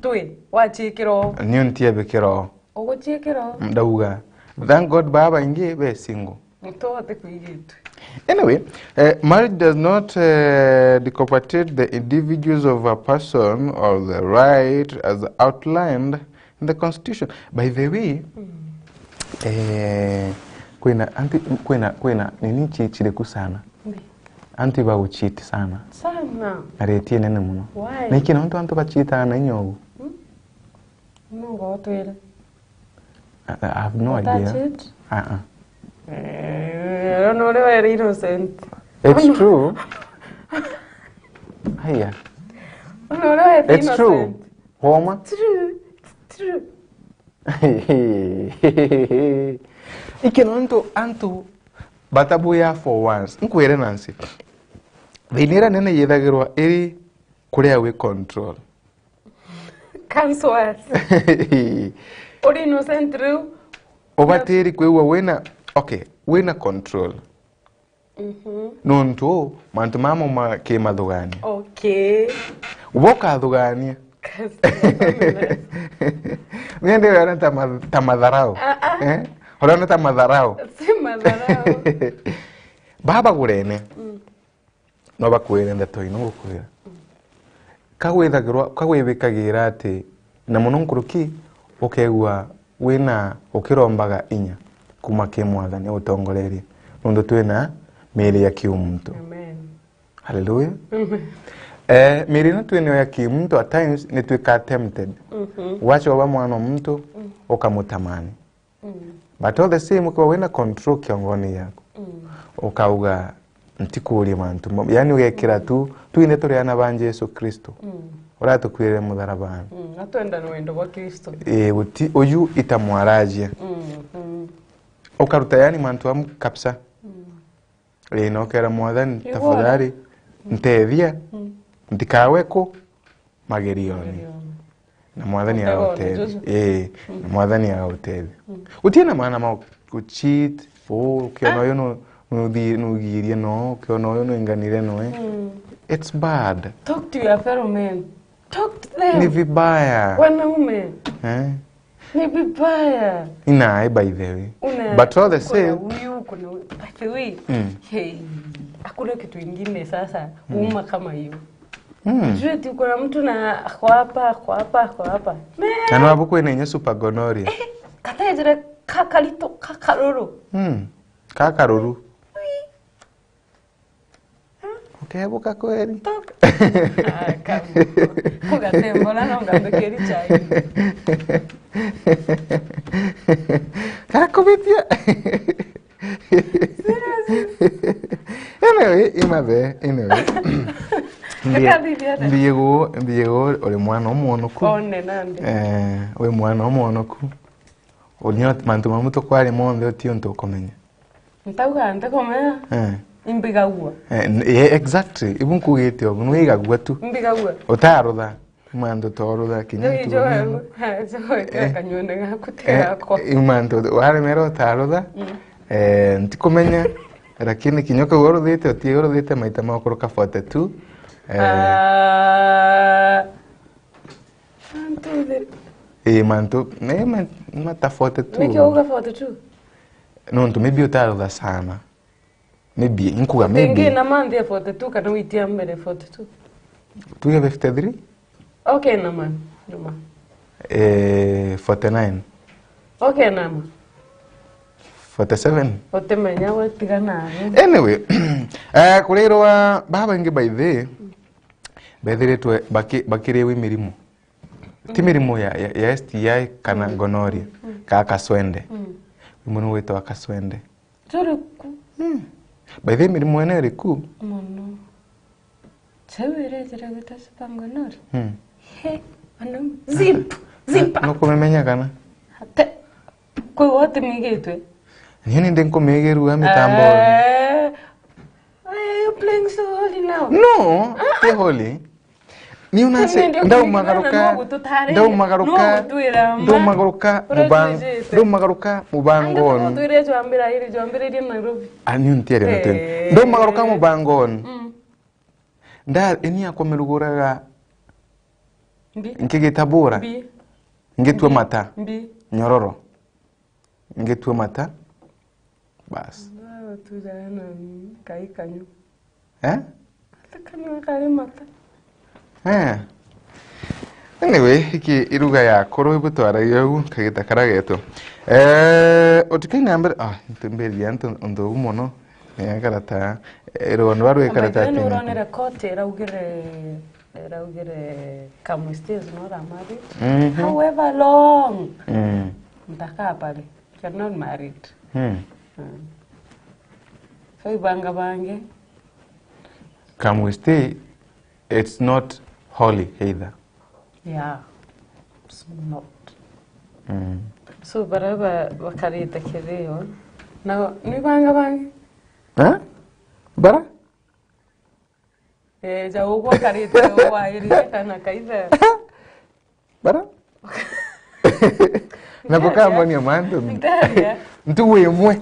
twi, wachiikira uu. Niu ntiebikira uu. Uguchiikira uu. Ndauga. Thank God baba baingi be single. Ntuote kwigitwe. Anyway, eh, marriage does not, eh, decompensate the individuals of a person or the right as outlined in the constitution. By the way, mm, eh, kwina, anti, kwina, kwina nini chi-, chiriku sana. Mbi. Antu ibagucheat sana. Sana. Na rate inene muno. Why? Na iki nontu antu bacheataga na inya ugu. Hmm? Nongo utwire. I, I have no idea. Utacheat? Uh-uh. Eh, ona uria were innocent. It's true. Haya. Ona uria were innocent. It's true. Homa. True. It's true. Iki nontu antu batabuya for once. Nkwire Nancy. Thina iria nene yithagirwa iri kuria wi control. Comes worse. Uri innocent riu. Ubatiri kwigua wina, okay, wina control. Mhm. Nontu mantu mamo ma kimathugania. Okay. Uba ukathugania. Customer service. Niende urona ta ma-, ta matharau. Ah, ah. Eh? Urona ta matharau. Si matharau. Baba gurene. Mm. No bakwire ndeto ino ngukwira. Ka withagirwa, ka wibikagira ati, na muno nkuruki, ukegua wina, ukirombaga inya kuma ki Mwathani utongorerie, nontu twina miiri ya kiumuntu. Amen. Hallelujah. Amen. Eh, miiri ino twinayo ya kiumuntu, at times nitwikaga tempted. Mhm. Wachoba mwana wa muntu, mm, ukamutamani. Mm. But all the same, ukiwa wina control kiongoni yaku, mm, ukauga, "Ntikuuria mantu mau." Yani, ugekira tu, twinthe turi ana ba Jesu Kristo. Mm. Uratukuire mutharabani. Mm. Atwenda ni wendo bwa Kristo. Ii, guti, uyu itamwarajia. Mm, mm. Ukaruta yani mantu amu kabisa. Mm. Ii, na ukera Mwathani, "Tafadhali, ntethia, mm, ntikawe ku magerioni." Magerioni. Na Mwathani agautethia. Ii, na Mwathani agautethia. Mm. Guti na maana ma gucheat, uu, ukiona uyu nu-, nuthi-, nugirie no, ukiona uyu nuinganire noe. Mm. It's bad. Talk to your fellow men. Talk to them. Ni vibaya. Wanaume. Eh? Ni vibaya. Inae, by the way. But all the same, kuna huyu, kuna huyu. By the way, mm, hey, hakuna kitu ingine sasa, mm, kuuma kama hiyo. Mm. Juu eti kuna mtu na ako hapa, ako hapa, ako hapa. Na no abu kwina inya super gonorrhea. Eh, katejire kakarito, kakaruru. Mm. Kakaruru. Ukebuka kweri? Tok-, ah, kamu. Kugatembora no ngambikiri chai. Kakubitia. Anyway, imathe, anyway. Mbie-, mbie gu, mbie gu, uri mwana umwonoku. One nandi. Eh, uri mwana umwonoku. Unio mantu mamu tukwari monthe uti untu ukumenya. Ntauga ntikumenya. Eh. Imbigagua. Eh, n-, eh, exactly. Ibu nkugite ubu, nwigagua tu. Imbigagua. Utarutha. Mantu torutha kinya tu. Ijo, ijo, eh, kanyone gaku ti gakwa. Eh, mantu waremera utarutha. Mm. Eh, ntikumenya. Lakini kinya kau uruthite, uti uruthite maita ma kuruka forty-two. Eh. Ah. One, two, three. Ii, mantu, me, ma, mata forty-two. Niki uga forty-two? Nontu maybe utarutha sana. Maybe, nkuga maybe. Ingi na month ya forty-two kana wiki ya mbere forty-two? Tuge fifty-three? Okay, na man. Numa. Eh, forty-nine. Okay, na man. Forty-seven. Utimenya gwitigana. Anyway, eh, kurirwa baba ingi by the, bethiritwe baki-, bakiriwi mirimo. Ti mirimo ya, ya, ya S T I kana gonorrhea, kana kaswende. Mm. Rimwe ni gwitwa kaswende. Juriku. Mm. By the way, mirimo ene iriku? Mono. Chau iretire gwitwa super gonorrhea? Mm. He, ano, zip, zip. Nukumimenya kana? Ate, kwi wote migitwe. Niyo nindi nkumigirua mitambo. Eh, why are you playing so holy now? No, ti holy. Ni unase, ndaumagaruka, ndaumagaruka, ndaumagaruka mubango, ndaumagaruka mubangoni. Twire jwambira iri, jwambiririe Nairobi. Ah, ni untiere na twende. Ndaumagaruka mubangoni. Mm. Nda, ini akumiruguraga. Mbi. Nkigitabura. Mbi. Ngitua mata. Mbi. Nyororo. Ngitua mata. Bas. Ndio tu jana ni kai kanyu. Eh? Ati kanyua kari mata. Eh. Anyway, iki iruga ya kuru ibu twaragia ugu, kagita kara getu. Eh, utikaine mbere, ah, ntimbiriria ntu, untu ubu mono. Eh, karata. Eh, rwondu rwa rwi karata. By the way, nonere court iraugire, iraugire Kamwe Stay is not a marriage. Mhm. However long. Mm. Mtakapare. You're not married. Mm. Mm. So ibanga bange. Kamwe Stay, it's not holy either. Yeah. It's not. Mm. So bara ba-, bakarite kirio. Na ni banga bange? Eh? Bara? Eh, ja ugo karite wairi kana kaithe. Bara? Na bukambonia mantu. Ntaria. Ntugu imwe.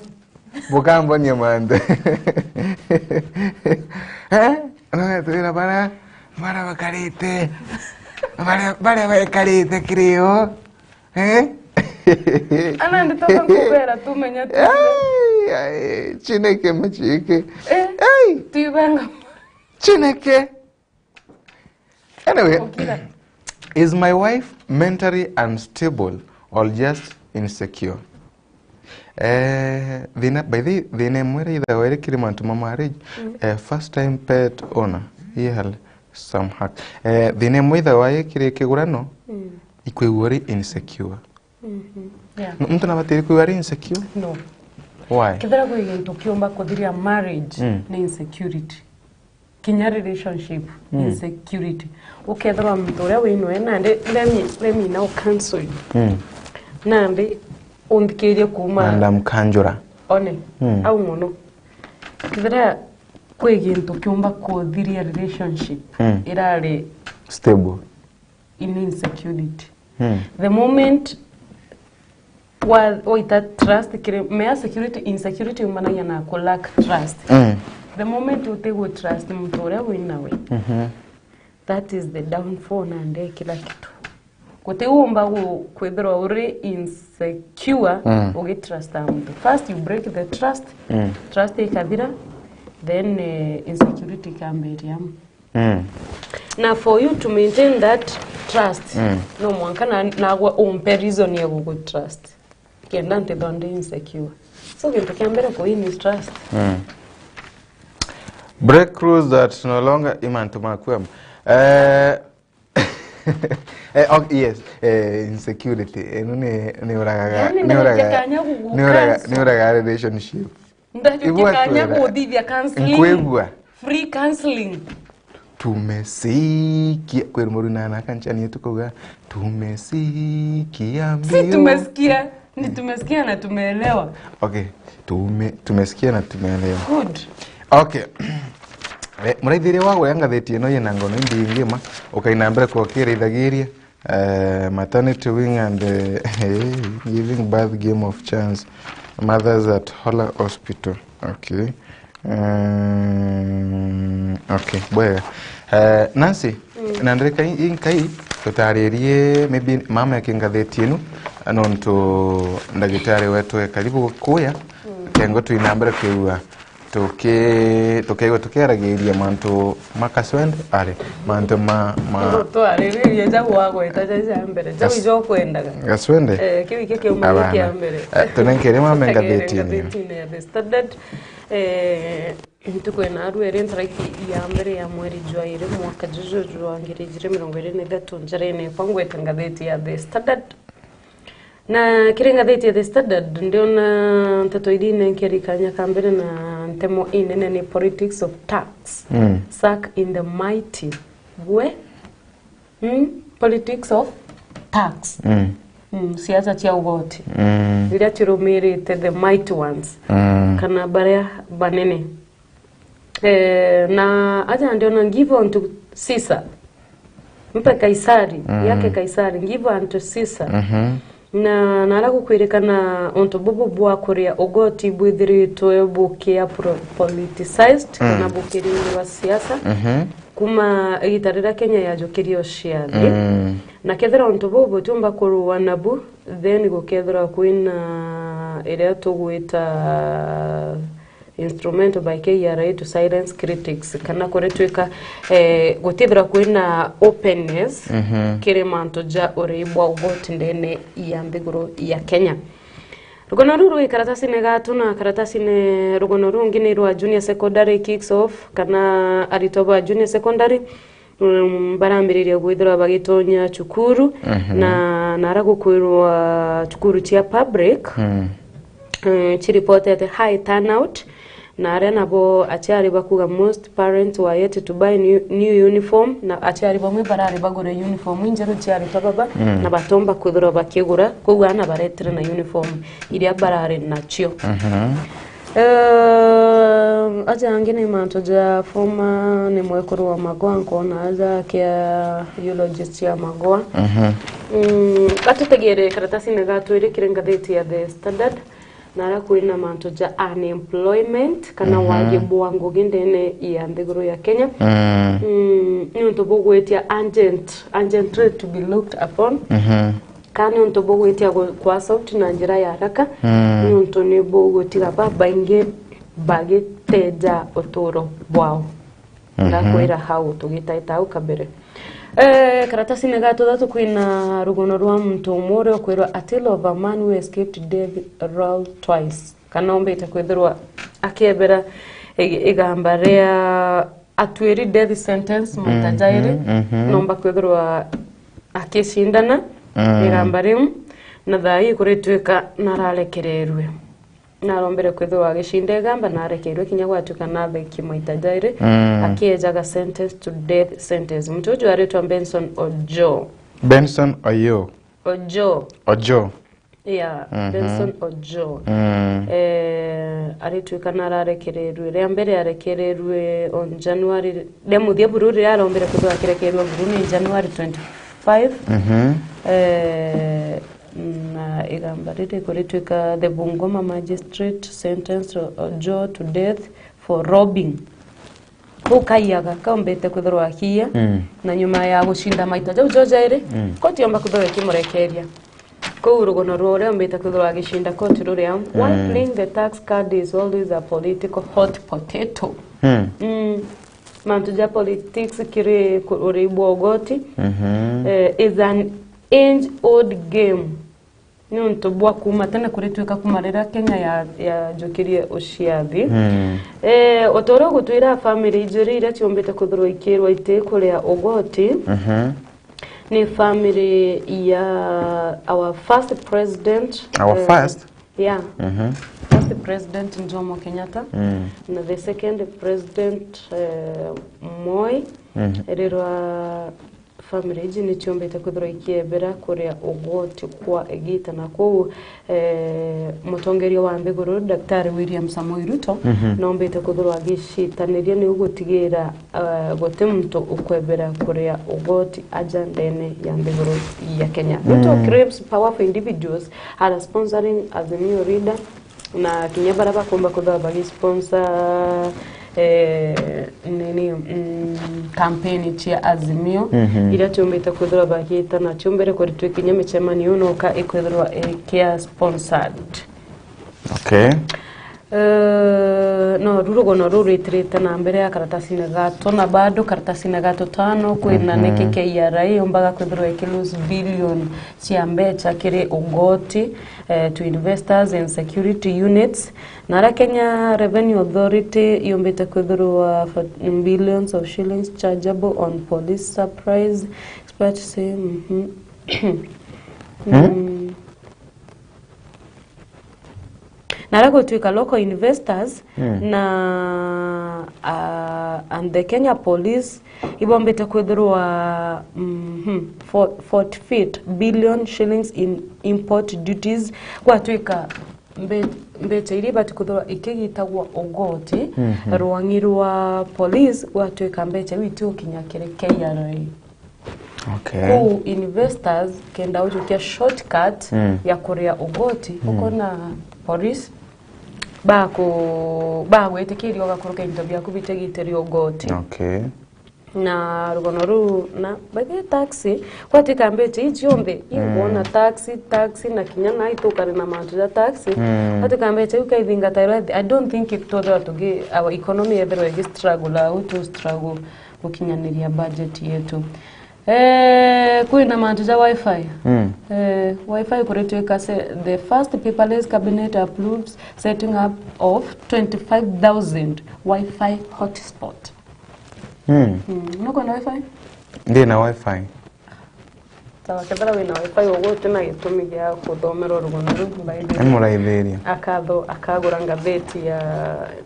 Bukambonia mantu. Eh? No twira bara, bara bakarite. Bara, bara bakarite kirio. Eh? Ana nditoka kubera tumenya tu. Ai, ai, Chineke machike. Eh? Ai, tuibanga. Chineke. Anyway, is my wife mentally unstable or just insecure? Eh, thina, by the way, thina imwe ithagwa iri kiri mantu ma marriage, mm, eh, first time pet owner, he had some hurt. Eh, thina imwe ithagwa iri kiri kigurano, mm, ikwigua uri insecure. Mhm. Yeah. N-, muntu nabatiri kwigua ari insecure? No. Why? Kethira kwi gintu kiumba kuthiria marriage, mm, ni insecurity. Kinya relationship, mm, insecurity. Ukethirwa muntu uria wi nawe, nandi, let me, let me now counsel you. Mm. Nandi unthikirie kuuma Madam Kanjura. One, mm, au mono. Kethira kwi gintu kiumba kuthiria relationship, mm, irari stable. In insecurity. Hmm. The moment wa-, waita trust kiri, mea security, insecurity yumanagia na ku lack trust. Hmm. The moment uti gu trust muntu uria wi nawe, mhm, that is the downfall na nde kila kitu. Guti umba gu-, kwithirwa uri insecure, hmm, ugi trust muntu. First you break the trust, hmm, trust ikathira, then, eh, insecurity ikambiria. Mm. Na for you to maintain that trust, mm, no mwanka na, nagwe umpe reason ya gugu trust. Kenda ntithwa ndi insecure. So gintu kia mbere ku win trust. Mm. Break rules that no longer i mantu maku ama. Eh, eh, ok, yes, eh, insecurity. Enu ni, ni uragaga, yani, ni uraga, ni uraga, ni uraga relationship. Ndajukia kanya kuthithia counseling. Nkwigua. Free counseling. Tumesikia. Kwiri muruna na kanchani yetu kuga, "Tumesikia mbio." Si tumesikia, ni tumesikia na tumeelewa. Okay. Tume-, tumesikia na tumeelewa. Good. Okay. Eh, muraithiria wa guria ngathiti ino yina ngono imbingi ma, ukaina mbere kwa kirithagiria. Eh, maternity wing and, eh, giving birth game of chance. Mothers at Hola Hospital. Okay. Mm, okay, bwega. Eh, Nancy, mm, na ndirika i-, i-, nkai tutaririe maybe mama yake ngathiti inu, nontu ndagitari wetu e karibu kuya, mm, kengo tuina mbere kwigua tuki-, tukeigua tukiaragiria mantu ma kaswende, ari, mantu ma, ma Ndo twariririe jau wagweta ja ja mbere, jau Gas-, ijo kwendaga. Gaswende? Eh, kiu ikio kiauma Abana. Kia mbere. Eh, tunenkere mame ngathitini. Ngathitini ya The Standard. Eh, ntuku ina arua iri ntariki ya mbere ya mweri jwa iri mwaka juju jwa ngiri ijiri mirongo iri na ithatu, njarene kwa ngweta ngathiti ya The Standard. Na kiri ngathiti ya The Standard, ndiona nteto iria inenkeri kanya ka mbere na ntemo inene ni politics of tax. Mm. Suck in the mighty. Gwe? Mm, politics of tax. Mm. Mm, siasa cia ugoti. Mm. Iria cirumirite the mighty ones. Mm. Kana baria banene. Eh, na aja ndiona give unto Caesar. Mpe Kaisari, mm, yake Kaisari, give unto Caesar. Mhm. Na, na ara gukwirikana untu bubu bwa kuria ugoti bwithiritwe bukia pro-, politicized, mm, kana bukiringirwa siasa, mhm, kuma igita riria Kenya yajukirie uciathi. Mm. Na kethira untu bubu butiumba kurua nabu, then gukethirwa kwina iria tugwita instrumental by K R A to silence critics, kana kuritwika, eh, gutithirwa kwina openness, mhm, kiri mantu ja urii bwa ugoti ndene ya nthiguru ya Kenya. Rugono ruu rwi karatasine gatu, na karatasine, rugono rungi ni rwa junior secondary kicks off, kana aritwa ba junior secondary, um, barambiriria gwithirwa bagitonya cukuru, na nara gukwirwa cukuru cia public, eh, ciripotete high turnout, na aria nabo aciari bakuga most parents were yet to buy new, new uniform, na aciari bamwe barari bagure uniform injeru cia aritwa baba, na batomba kwithirwa bakigura, koguo ana baretire na uniform iria barari nacio. Eh, aja angi ni mantu ja former, ni mwekuru wa Magoa, nkona aja akia eulogies cia Magoa. Mm, gatutegere karatasine ga twiri kiri ngathiti ya The Standard, nara kwina mantu ja unemployment, kana wagi bwa ngugi ndene ya nthiguru ya Kenya. Mm, ni untu bugwitia urgent, urgently to be looked upon. Kana ni untu bugwitia gu-, kwa soft na njira ya haraka, ni untu ni bugutiga babaingi bagiteja uturo bwao. Ndakwira hau tugitaita hau kabere. Eh, karatasine ga tuthatu kwina rugono rwa muntu umwe uria ukwirwa a tale of a man who escaped death row twice. Kana ombite kwithirwa akiebera ig-, igamba ria atwiri death sentence maita jairi, nomba kwithirwa akicindana igamba riu, na thaa ii kuritwika nararekererue. Narombere kwithirwa agicinda igamba, narekeirwe kinya gwatuika natheki maita jairi, akiejaga sentence to death sentence. Muntu uju aritwa Benson Ojo. Benson Oyo. Ojo. Ojo. Yeah, Benson Ojo. Eh, aritwika nararekererue. Ria mbere arekererue on January, ria muthia buru riria arombere kwithirwa akirekererua buru ni January twenty-five. Eh, na igamba riri kuritwika the Bungoma magistrate sentenced Ojo to death for robbing. Kau kaiyaga, kaumbite kwithirwa akiiya, na nyuma ya gucinda maita jau jo jairi, koti yomba kwithirwa ikimurekeria. Kuu rugono rwa uria umbite kwithirwa agicinda koti ruria, why playing the tax card is always a political hot potato. Mm. Mantu ja politics kiri ku-, uri bwa ugoti, eh, is an age old game. Niuntu bwa kuuma tene kuritwika kuuma riria Kenya ya, yajukirie uciathi. Eh, o ta uria ugutwira family ijiri iria ciumbite kwithirwa ikiirwa iti kuria ugoti, ni family ya our first president, Our eh, first? Yeah. First president Jomo Kenyatta, na the second president, eh, Moi, rirwa family iji ni ciumbite kwithirwa ikiebera kuria ugoti kwa igita, na kuu, eh, mutongeria wa nthiguru Daktari William Samoei Ruto, mhm, naumbite kwithirwa agicitaniria niu gutigira, eh, guti muntu ukwebera kuria ugoti aja ndene ya nthiguru ya Kenya. Ruto, mm, claims powerful individuals are sponsoring Azimio leader. Na kinya baria bakumba kwithirwa bagisponsor, eh, nini, mm, campaign cia Azimio, mhm, iria ciumbite kwithirwa bagiita na ciumbire kuritwa kinya micemanio noka ikwithirwa ikia sponsored. Okay. Eh, no, ru rugono ruu rwitirite na mbere ya karatasine ga tuna, bado karatasine ga tutano, kwina, mhm, niki K R A yumbaga kwithirwa ikilose billion cia mbeca kiri ugoti, eh, to investors and security units. Na aria Kenya Revenue Authority yumbite kwithirwa for billions of shillings chargeable on police surprise. Experts say, mhm. Mm. Na aria gutwika local investors, mm, na, uh, and the Kenya Police ibombite kwithirwa, mhm, for-, forfeit billion shillings in import duties, gwatwika mbe-, mbeca iria ibati kwithirwa ikigitagwa ugoti, mhm, rwang'i rwa police, gwatwika mbeca iu itiukinya kiri K R A. Okay. Kuu investors kenda ujukia shortcut, mm, ya kuria ugoti, mm, ukona police baku-, bagwitikiria ugakuruka into biaku bitigitiri ugoti. Okay. Na rugono ruu, na by the way, taxi, gwatwika mbeca ii cionthe, mm, iu wona taxi, taxi, na kinya na itukari na mantu ja taxi, mm, gwatwika mbeca iu kaithingatairwa, I don't think twethirwa tugi-, our economy yethirwa igi struggle au tu struggle gukinyaniria budget yetu. Eh, kwina mantu ja wifi. Mm. Eh, wifi kuritwika se, the first paperless cabinet approves setting up of twenty-five thousand wifi hotspot. Mm. Mm. Nukwenda wifi? Ndina wifi. Sawa, kethira wina wifi uguo utina gitumi gia kuthomera rugono ruu, muraithiria. Muraithiria. Akatho-, akagura ngatheti ya,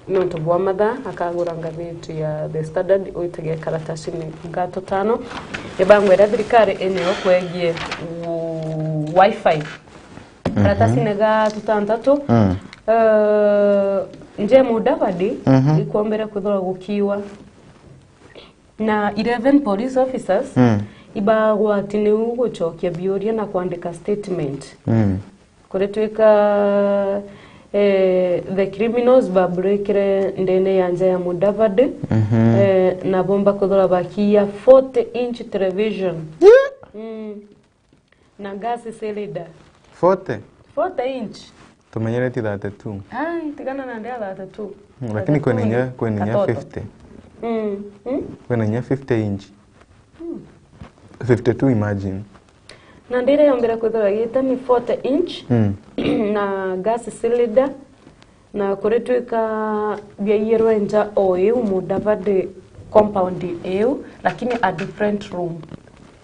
nontu bwa mathaa, akagura ngatheti ya The Standard, uitage karatasi ni ngatutano. Ibangwa iria thirikari inayo kwegie u-, wifi. Mhm. Karatasi ni gatutantatu. Mm. Eh, Nje Mudavadi, mhm, ikwombere kwithirwa gukiwa. Na eleven police officers, mm, ibagwati niu gucokia biuria na kwandika statement. Mm. Kuritwika, eh, the criminals babrekire ndene ya nja ya Mudavadi, mhm, eh, na bomba kwithirwa bakiya forty inch television. Yeah. Mm. Na gas cylinder. Forty? Forty inch. Tumenyereti thirty-two. Ai, tigana na ndia thirty-two. Mm, lakini kwina inya, kwina inya katoto. Fifty. Mm. Mm? Kwina inya fifty inch. Mm. Fifty-two, imagine. Na ndira yombere kwithirwa gita ni forty inch, mm, na gas cylinder. Na kuritwika biaiyirwe nja o iu Mudavadi compound iu, lakini a different room.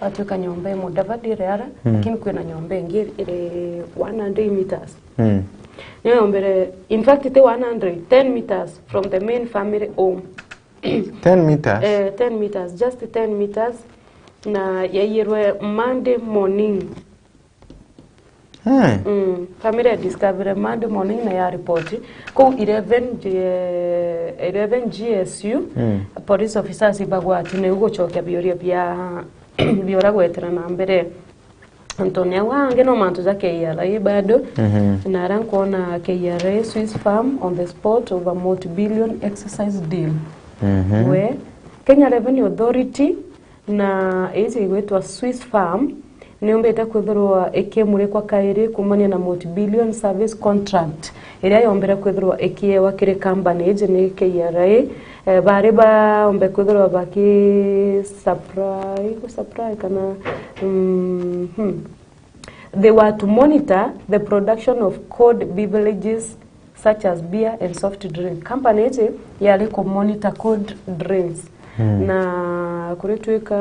Atwika nyomba i Mudavadi iri ara, mm, lakini kwina nyomba ingi iri one hundred meters. Mm. Niyo yombere, in fact, ti one hundred, ten meters from the main family home. Ten meters? Eh, ten meters, just ten meters. Na yaiyirwe Monday morning. Hmm. Mm. Family ya discovery Monday morning na ya report. Kuu eleven G-, eleven G S U, hmm, police officers ibagwati niu gucokia biuria bia, bia uria gwetera na mbere. Antoni au angi no mantu ja K R A bado. Mhm. Na ara nkwona K R A Swiss firm on the spot over multi-billion excise deal. Mhm. We, Kenya Revenue Authority na iji igwitwa Swiss firm, niumbite kwithirwa ikimurikwa kairi kumania na multi-billion service contract iria yombire kwithirwa ikiewa kiri company iji ni K R A. Eh, bari baombe kwithirwa baki supply, ku supply kana, mm, hmm. They were to monitor the production of cold beverages such as beer and soft drink. Company iji yari ku monitor cold drinks. Hmm. Na kuritwika,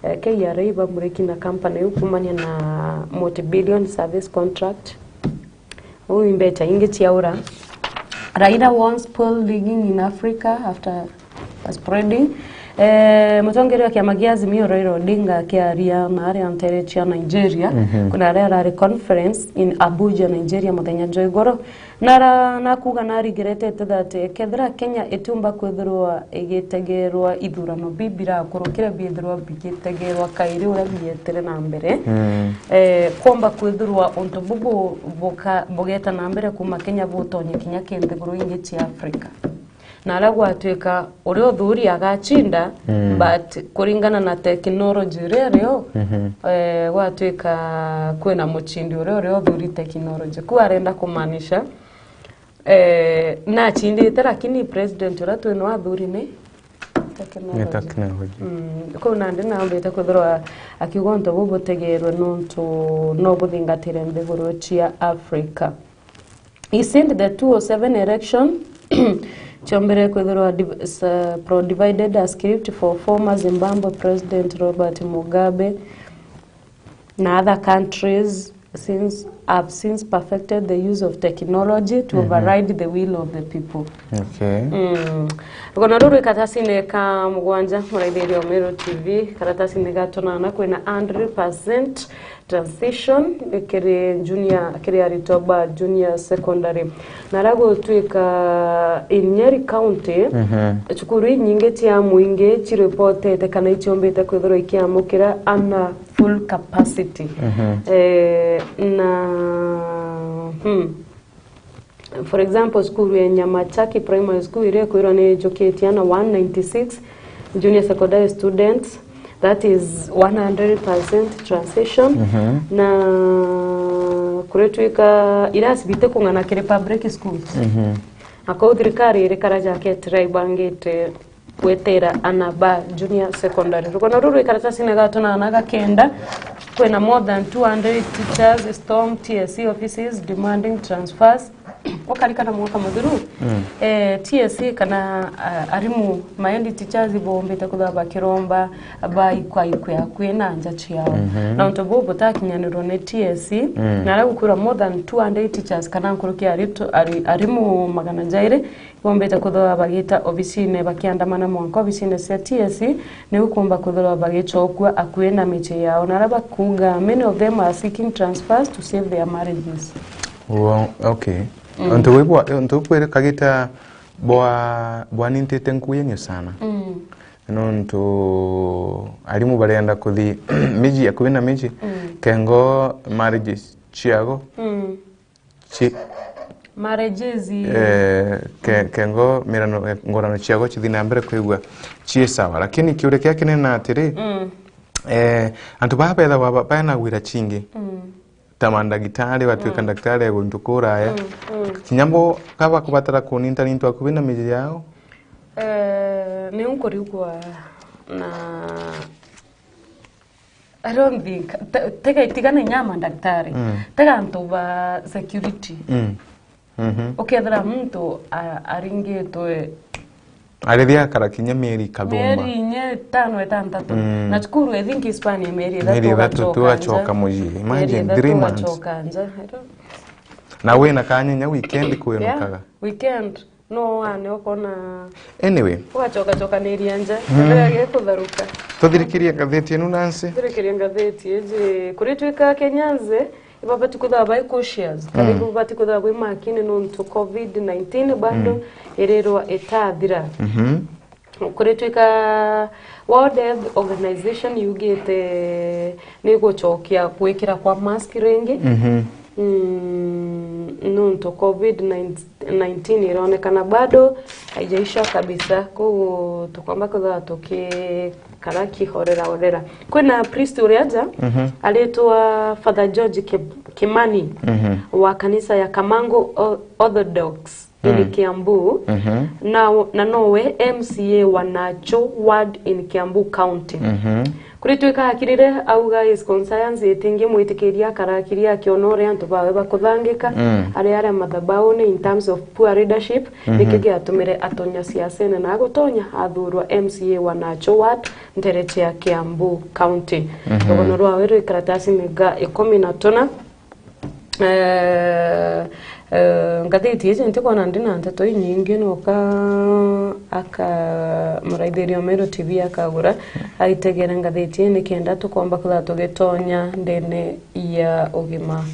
eh, K R A bamuriki na company iu kumania na multi-billion service contract. Uu imbecha ingi ciaura. Raila warns pearl digging in Africa after spreading. Eh, mutongeria wa kiama kia Azimio Raila Odinga akiaria na aria ntere cia Nigeria, mhm, kuna aria arari conference in Abuja, Nigeria, muthenya jwa igoro. Nara-, nakuga narigiretete that kethira Kenya itiumba kwithirwa igitegerwa ithurano biu birakurukire biithirwa bigitegerwa kairi uria bietire na mbere, mm, eh, kwomba kwithirwa untu bubu buka-, bugeta na mbere kuma Kenya butonye kinya ki nthiguru ingi cia Africa. Na aria gwatwika uria uthuri agacinda, mm, but kuringana na technology iria irio, mhm, eh, gwatwika kwina mucindi uria, uria uthuri technology. Ku arenda kumaanisha, eh, nacindite, lakini president uria twino athuri ni technology. Ni technology. Mm, kuu nandi nambite kwithirwa akiuga untu buu butegerwe nontu no buthingatire nthiguru cia Africa. He said the two oh seven election, ciombere kwithirwa div-, s-, pro-, divided a script for former Zimbabwe President Robert Mugabe na other countries since, have since perfected the use of technology to, mhm, override the will of the people. Okay. Mm. Rugano ruru rwi karatasine ka mugwanja, muraithiria Omero T V, karatasine ga tunana kwina hundred percent transition kiri junior, kiri aritwa ba junior secondary. Na aria gutwika in Nyeri County, mhm, cukuru inyingi cia mwingi ciripotete kana iciombite kwithirwa ikiamukira ana full capacity. Mhm. Eh, na, hmm, for example, cukuru ya Nyamachaki Primary School iria ikwirwa ni ijukitie ana one ninety-six junior secondary students, that is one hundred percent transition. Mhm. Na kuritwika irasi biti kung'ana kiri public schools. Mhm. Akou thirikari irikara jaketira ibangite gwetera ana ba junior secondary. Rugano ruru rwi karatasine ga tuna ana ga kenda, kwina more than two hundred teachers storm T S C offices demanding transfers. Ukarikana mwaka muthiru, mm, eh, T S C kana, ah, arimu, ma head teachers bombite kuthwa bakiromba baikwa ikwe akui na nja ciao. Mhm. Na untu buu butakinyanirwo ni T S C, mm, na aria gukwirwa more than two hundred teachers kana nkuruki ya aritu-, ari-, arimu magana jairi bombite kuthwa bagita obisine bakiandamana mwanka obisine cia T S C, niu kumba kuthwa bagicokua akui na micii yao, na aria bakuuga many of them are seeking transfers to save their marriages. Well, okay. Mm. Untu buu bwa-, untu buu bwirikagite bwa-, bwanintite nkuyanio sana. Mm. Nontu arimu barenda kuthi miji, akui na miji, mm, kengo marriages ciago, mm, ci-, marriages, eh, ke-, kengo mirano, eh, ngorano ciago cithi na mbere kwigua cii sawa. Lakini kiuria kia kinene na atiri, mm, eh, antu baa bethagwa ba-, baena wira cingi. Mm. Ta mandagitari, batwika, mm, ndagitari e guntu kuraya. Mm, mm. Kinya bo ka bakubatara kuninta nintu akubi na miji yao? Eh, niu nkurigwa na, I don't think, te-, tega itigana inya mandagitari, mm, tega antu ba security. Mm. Mhm. Ukethira muntu a-, aringitwe Arithia akara kinya mieri ikathumba. Mieri inya, itano, itantatu. Mm. Na cukuru, I think, Hispania, mieri ithatu. Mieri ithatu tu ugacoka nja. Agacoka mucii. Mieri imagine, ithatu three months. Ugacoka nja. I don't. Na wina kanya inya weekend kwinukaga. Yeah, weekend. No wane ukona. Anyway. Ugacoka cokaniria nja. Mm. Ndio gikutharuka. Tuthirikirie ngatheti inu, Nancy. Thirikiria ngatheti iji. Kuritwika Kenyans, ibabati kuthagwa bai cautious, kana, mm, ibabati kuthagwa bwi makini nontu covid nineteen bado, mm, irirwa itathira. Mhm. Kuritwika World Health Organization yugite ni gucokia gwikira kwa mask ringi. Mhm. Mm, nontu covid nineteen ironekana bado haijaisha kabisa, koguo tukomba kuthagwa tukikara kihorera horera. Kwina priest uria aja, mhm, aritwa Father George Ki-, Kimani, mhm, wa kanisa ya Kamangu O-, Orthodox, mm, in Kiambu, mhm, na, na nowe M C A wa Nacho ward in Kiambu County. Mhm. Kuritwika akirire, auga his conscience itingimwitikiria akara akiri akiona uria antu bawe bakuthangika, mm, ari aria mathabauni in terms of poor leadership, mhm, nikio giatumire atonya siasene na agutonya athurwa M C A wa Nacho ward ntere cia Kiambu County. Mhm. Rugano rwawe rwi karatasini ga ikumi na tuna. Eh, eh, ngathiti iji ntikwona ndina nteto inyingi, noka aka muraithiria Meru T V akagura, aitegere ngathiti ii nikenda tukomba kwithirwa tugitonya ndene ya ugima,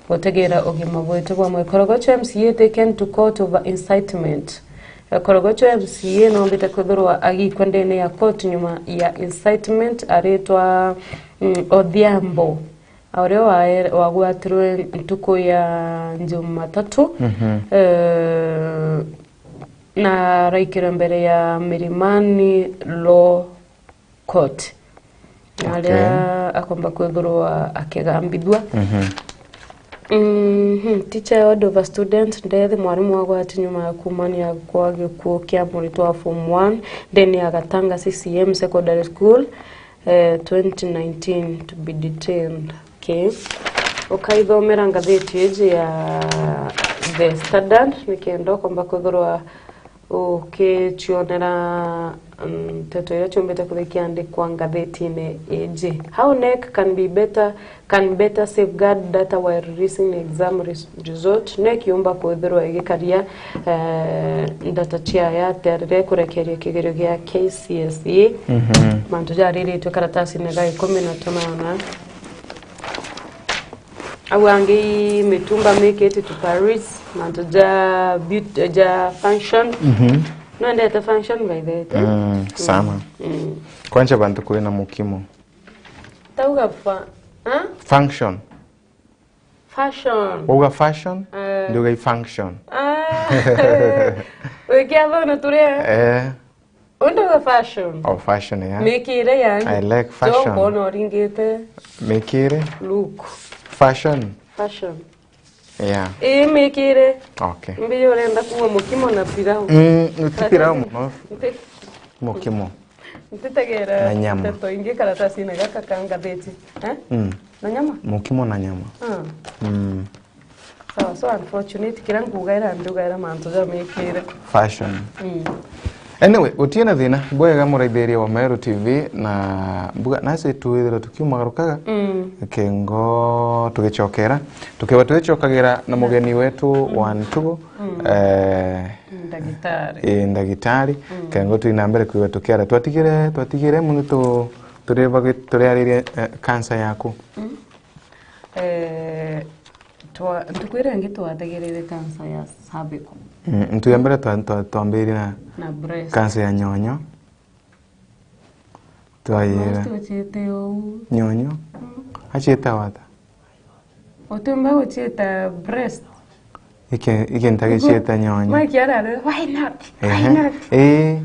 gutegera ugima bwetu bwa mwiri. Korogocho M C A taken to court over incitement. Eh, Korogocho M C A noombite kwithirwa agikwa ndene ya court nyuma ya incitement, aritwa, mm, Odhiambo. Uria wae-, wagwatirwe ntuku ya Jumatatu, mhm, eh, na araikirwe mbere ya Milimani Law Court. Okay. Aria akomba kwithirwa akigambithua. Mhm. Mhm. Teacher ordered over student death, mwarimu agwati nyuma ya kumania kwa gikuo kia muritwa wa form one ndene ya Gatanga C C M Secondary School. Eh, twenty nineteen to be detained. Okay. Ukaithomera ngatheti iji ya The Standard, nikenda ukomba kwithirwa ukicionera, mm, nteto iria ciumbite kwithirwa ikiandikwa ngathetine iji. How NEC can be better, can better safeguard data while releasing exam res-, result. NEC yumba kwithirwa igikaria, eh, ndata ciayo atia riria ikurekeria kigerio gia K C S E. Mhm. Mantu jariritwe karatasine ga ikumi na tunana. Au angi mitumba make it to Paris, mantu ja beaut-, ja fashion. Mhm. Nwendete fashion, by the way? Mm, sana. Mm. Kwanza bantu kwina mukimo. Tauga fa-, ha? Function. Fashion. Wauga fashion, eh, ndiuga i function. Ah. Wikia thono turia. Eh. Undu wa fashion. Oh, fashion, yeah. Mikire yani. I like fashion. Joko no ringite. Mikire. Look. Fashion. Fashion. Yeah. Ii, mikire. Okay. Mbi urenda kuwa mukimo na pilau. Mm, ti pilau muno. Mbi- Mukimo. Ntitegera na nyama. Nteto ingi karatasine gaka ka ngathiti. Eh? Mm. Na nyama? Mukimo na nyama. Ah. Mm. So, so unfortunate, kira ngugaira ndugaira mantu jamikire. Fashion. Mm. Anyway, gutiena thina, bwega muraithiria wa Meru T V na mbuga nasi twithirwa tukiumagarukaga. Mm. Kengo tugicokera. Tukiwa twicokagira na mugeni wetu wa ntugu. Mm. Eh, ndagitari. Eh, ndagitari. Mm. Kengo twina mbere kwiwa tukiara. Twatigire, twatigire mundu tu, turi bagi-, turiaririe, eh, cancer yaku. Mm. Eh, twa-, ntuku iria ingi twategeririe cancer ya cervical. Mm, ntuku ya mbere twa-, twa-, twambirie na na breast. Cancer ya nyonyo. Twayira. Breast uciite uu. Nyonyo? Mm. Aciita wata? Utiumba guciita breast. Ike, ike ntagiciita nyonyo. Mike arare, "Why not? Why not?" Ehe. Ii,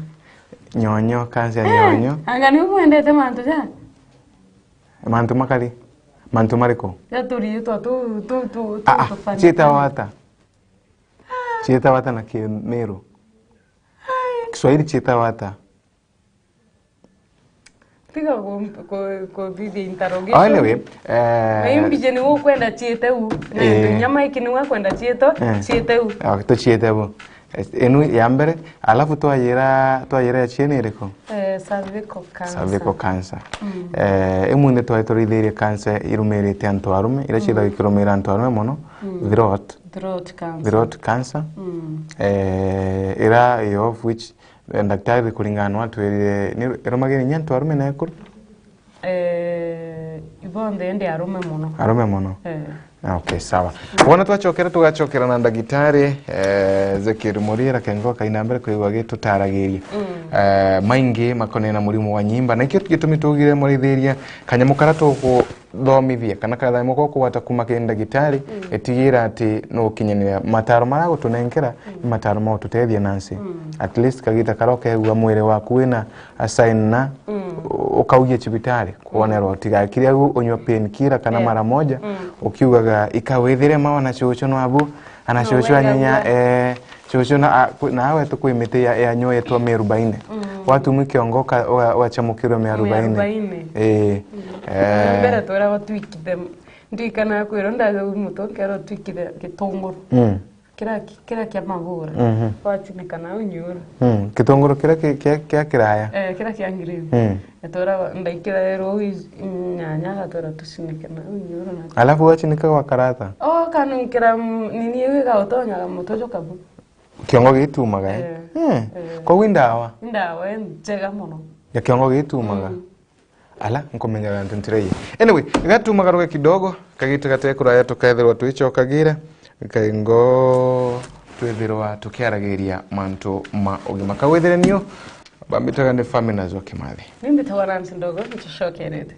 nyonyo, cancer ya nyonyo. Anga ni umwendete mantu ja? Mantu makari? Mantu mariku? Ja turiitwa tu, tu, tu, tu, ah, ah, tufani ciita wata? Ciita wata na Kimiru? Kiswahili ciita wata? Tiga ku, ku, kuthithia interrogation. Oh, anyway, eh, na imbije ni ukwenda ciite u. Eh. Nyama iki ni wakwenda ciito, eh, ciite u. Ah, tuciite bu. Eh, inu ya mbere, alafu twayira, twayira ya chini iriku? Eh, cervical cancer. Cervical cancer. Mm. Eh, imwe ni twari turithirie cancer irumirite antu arume, ira ciithaga ikirumira antu arume mono, mm, throat. Throat cancer. Throat cancer. Mm. Eh, ira, of which, eh, daktari kuringana na atwirire, ni irumagira inya antu arume na ekuru? Eh, ibonthe indi arume mono. Arume mono? Eh. Ah, okay, sawa. Bona twacokera, tugacokera na ndagitari, eh, Ezekiel Murira, kengo kaina mbere kwigua gitutaragiria. Mm. Eh, maingi makonena murimo wa nyimba. Na ikio gitumi tugire murithiria kanyamu kara tuku- thomithia kana kathaimo goko gwata kuma kiri ndagitari, mm, itigira ati nugukinyanira mataro maria agutunenkera, mm, ni mataro ma gututethia nansi. Mm. At least kagita karia ukegua mwiri waku wina a sign na, mm, u-, ukaugia cibitari kwonerwa, mm, utigakire au unywa pain killer kana, yeah, mara moja, mm, ukiugaga, "Ika withire ma ona cucu nwabu, ana cucu anyenya, eh, cucu na, a, kwi-, na awe tu kwi miti ya, ya nyua yetwa mierubaine." Mm. Watumwi kiongo uka-, uga-, ugacamukirwa miarubaine. Miarubaine. Ii. Mm. Eh. Mbere twiragwa twikithe, ndirikanaga kwirwa ndathau muto nkerwa twikithe gitunguru. Mm. Kira ki-, kira kia magura. Mhm. Wacinika nau nyuru. Mm. Gitunguru kira ki-, kia, kia kiraya. Eh, kira kia green. Mm. Etwiragwa ndaikira rero nyanya agatwira tucinike nau nyuru na. Alafu wacinika gwa karata? Oh, kanunkira, mm, nini iu igautonyaga muto jukabu. Kiongo gitumaga, eh? Eh, eh. Eh. Koguo i ndawa? I ndawa injega mono. Ya kiongo gitumaga? Mm. Ala, nkumenyaga antu ntira ii. Anyway, gatumaga ruge kidogo, kagite gate kuraya tukethirwa twicokagira, kaingo twithirwa tukiaragiria mantu ma ugima. Kagwithire nio, bambitaga ni Faminas wa Kimathi. Ni mbitagwa Nancy Ndogo, nicocokerete.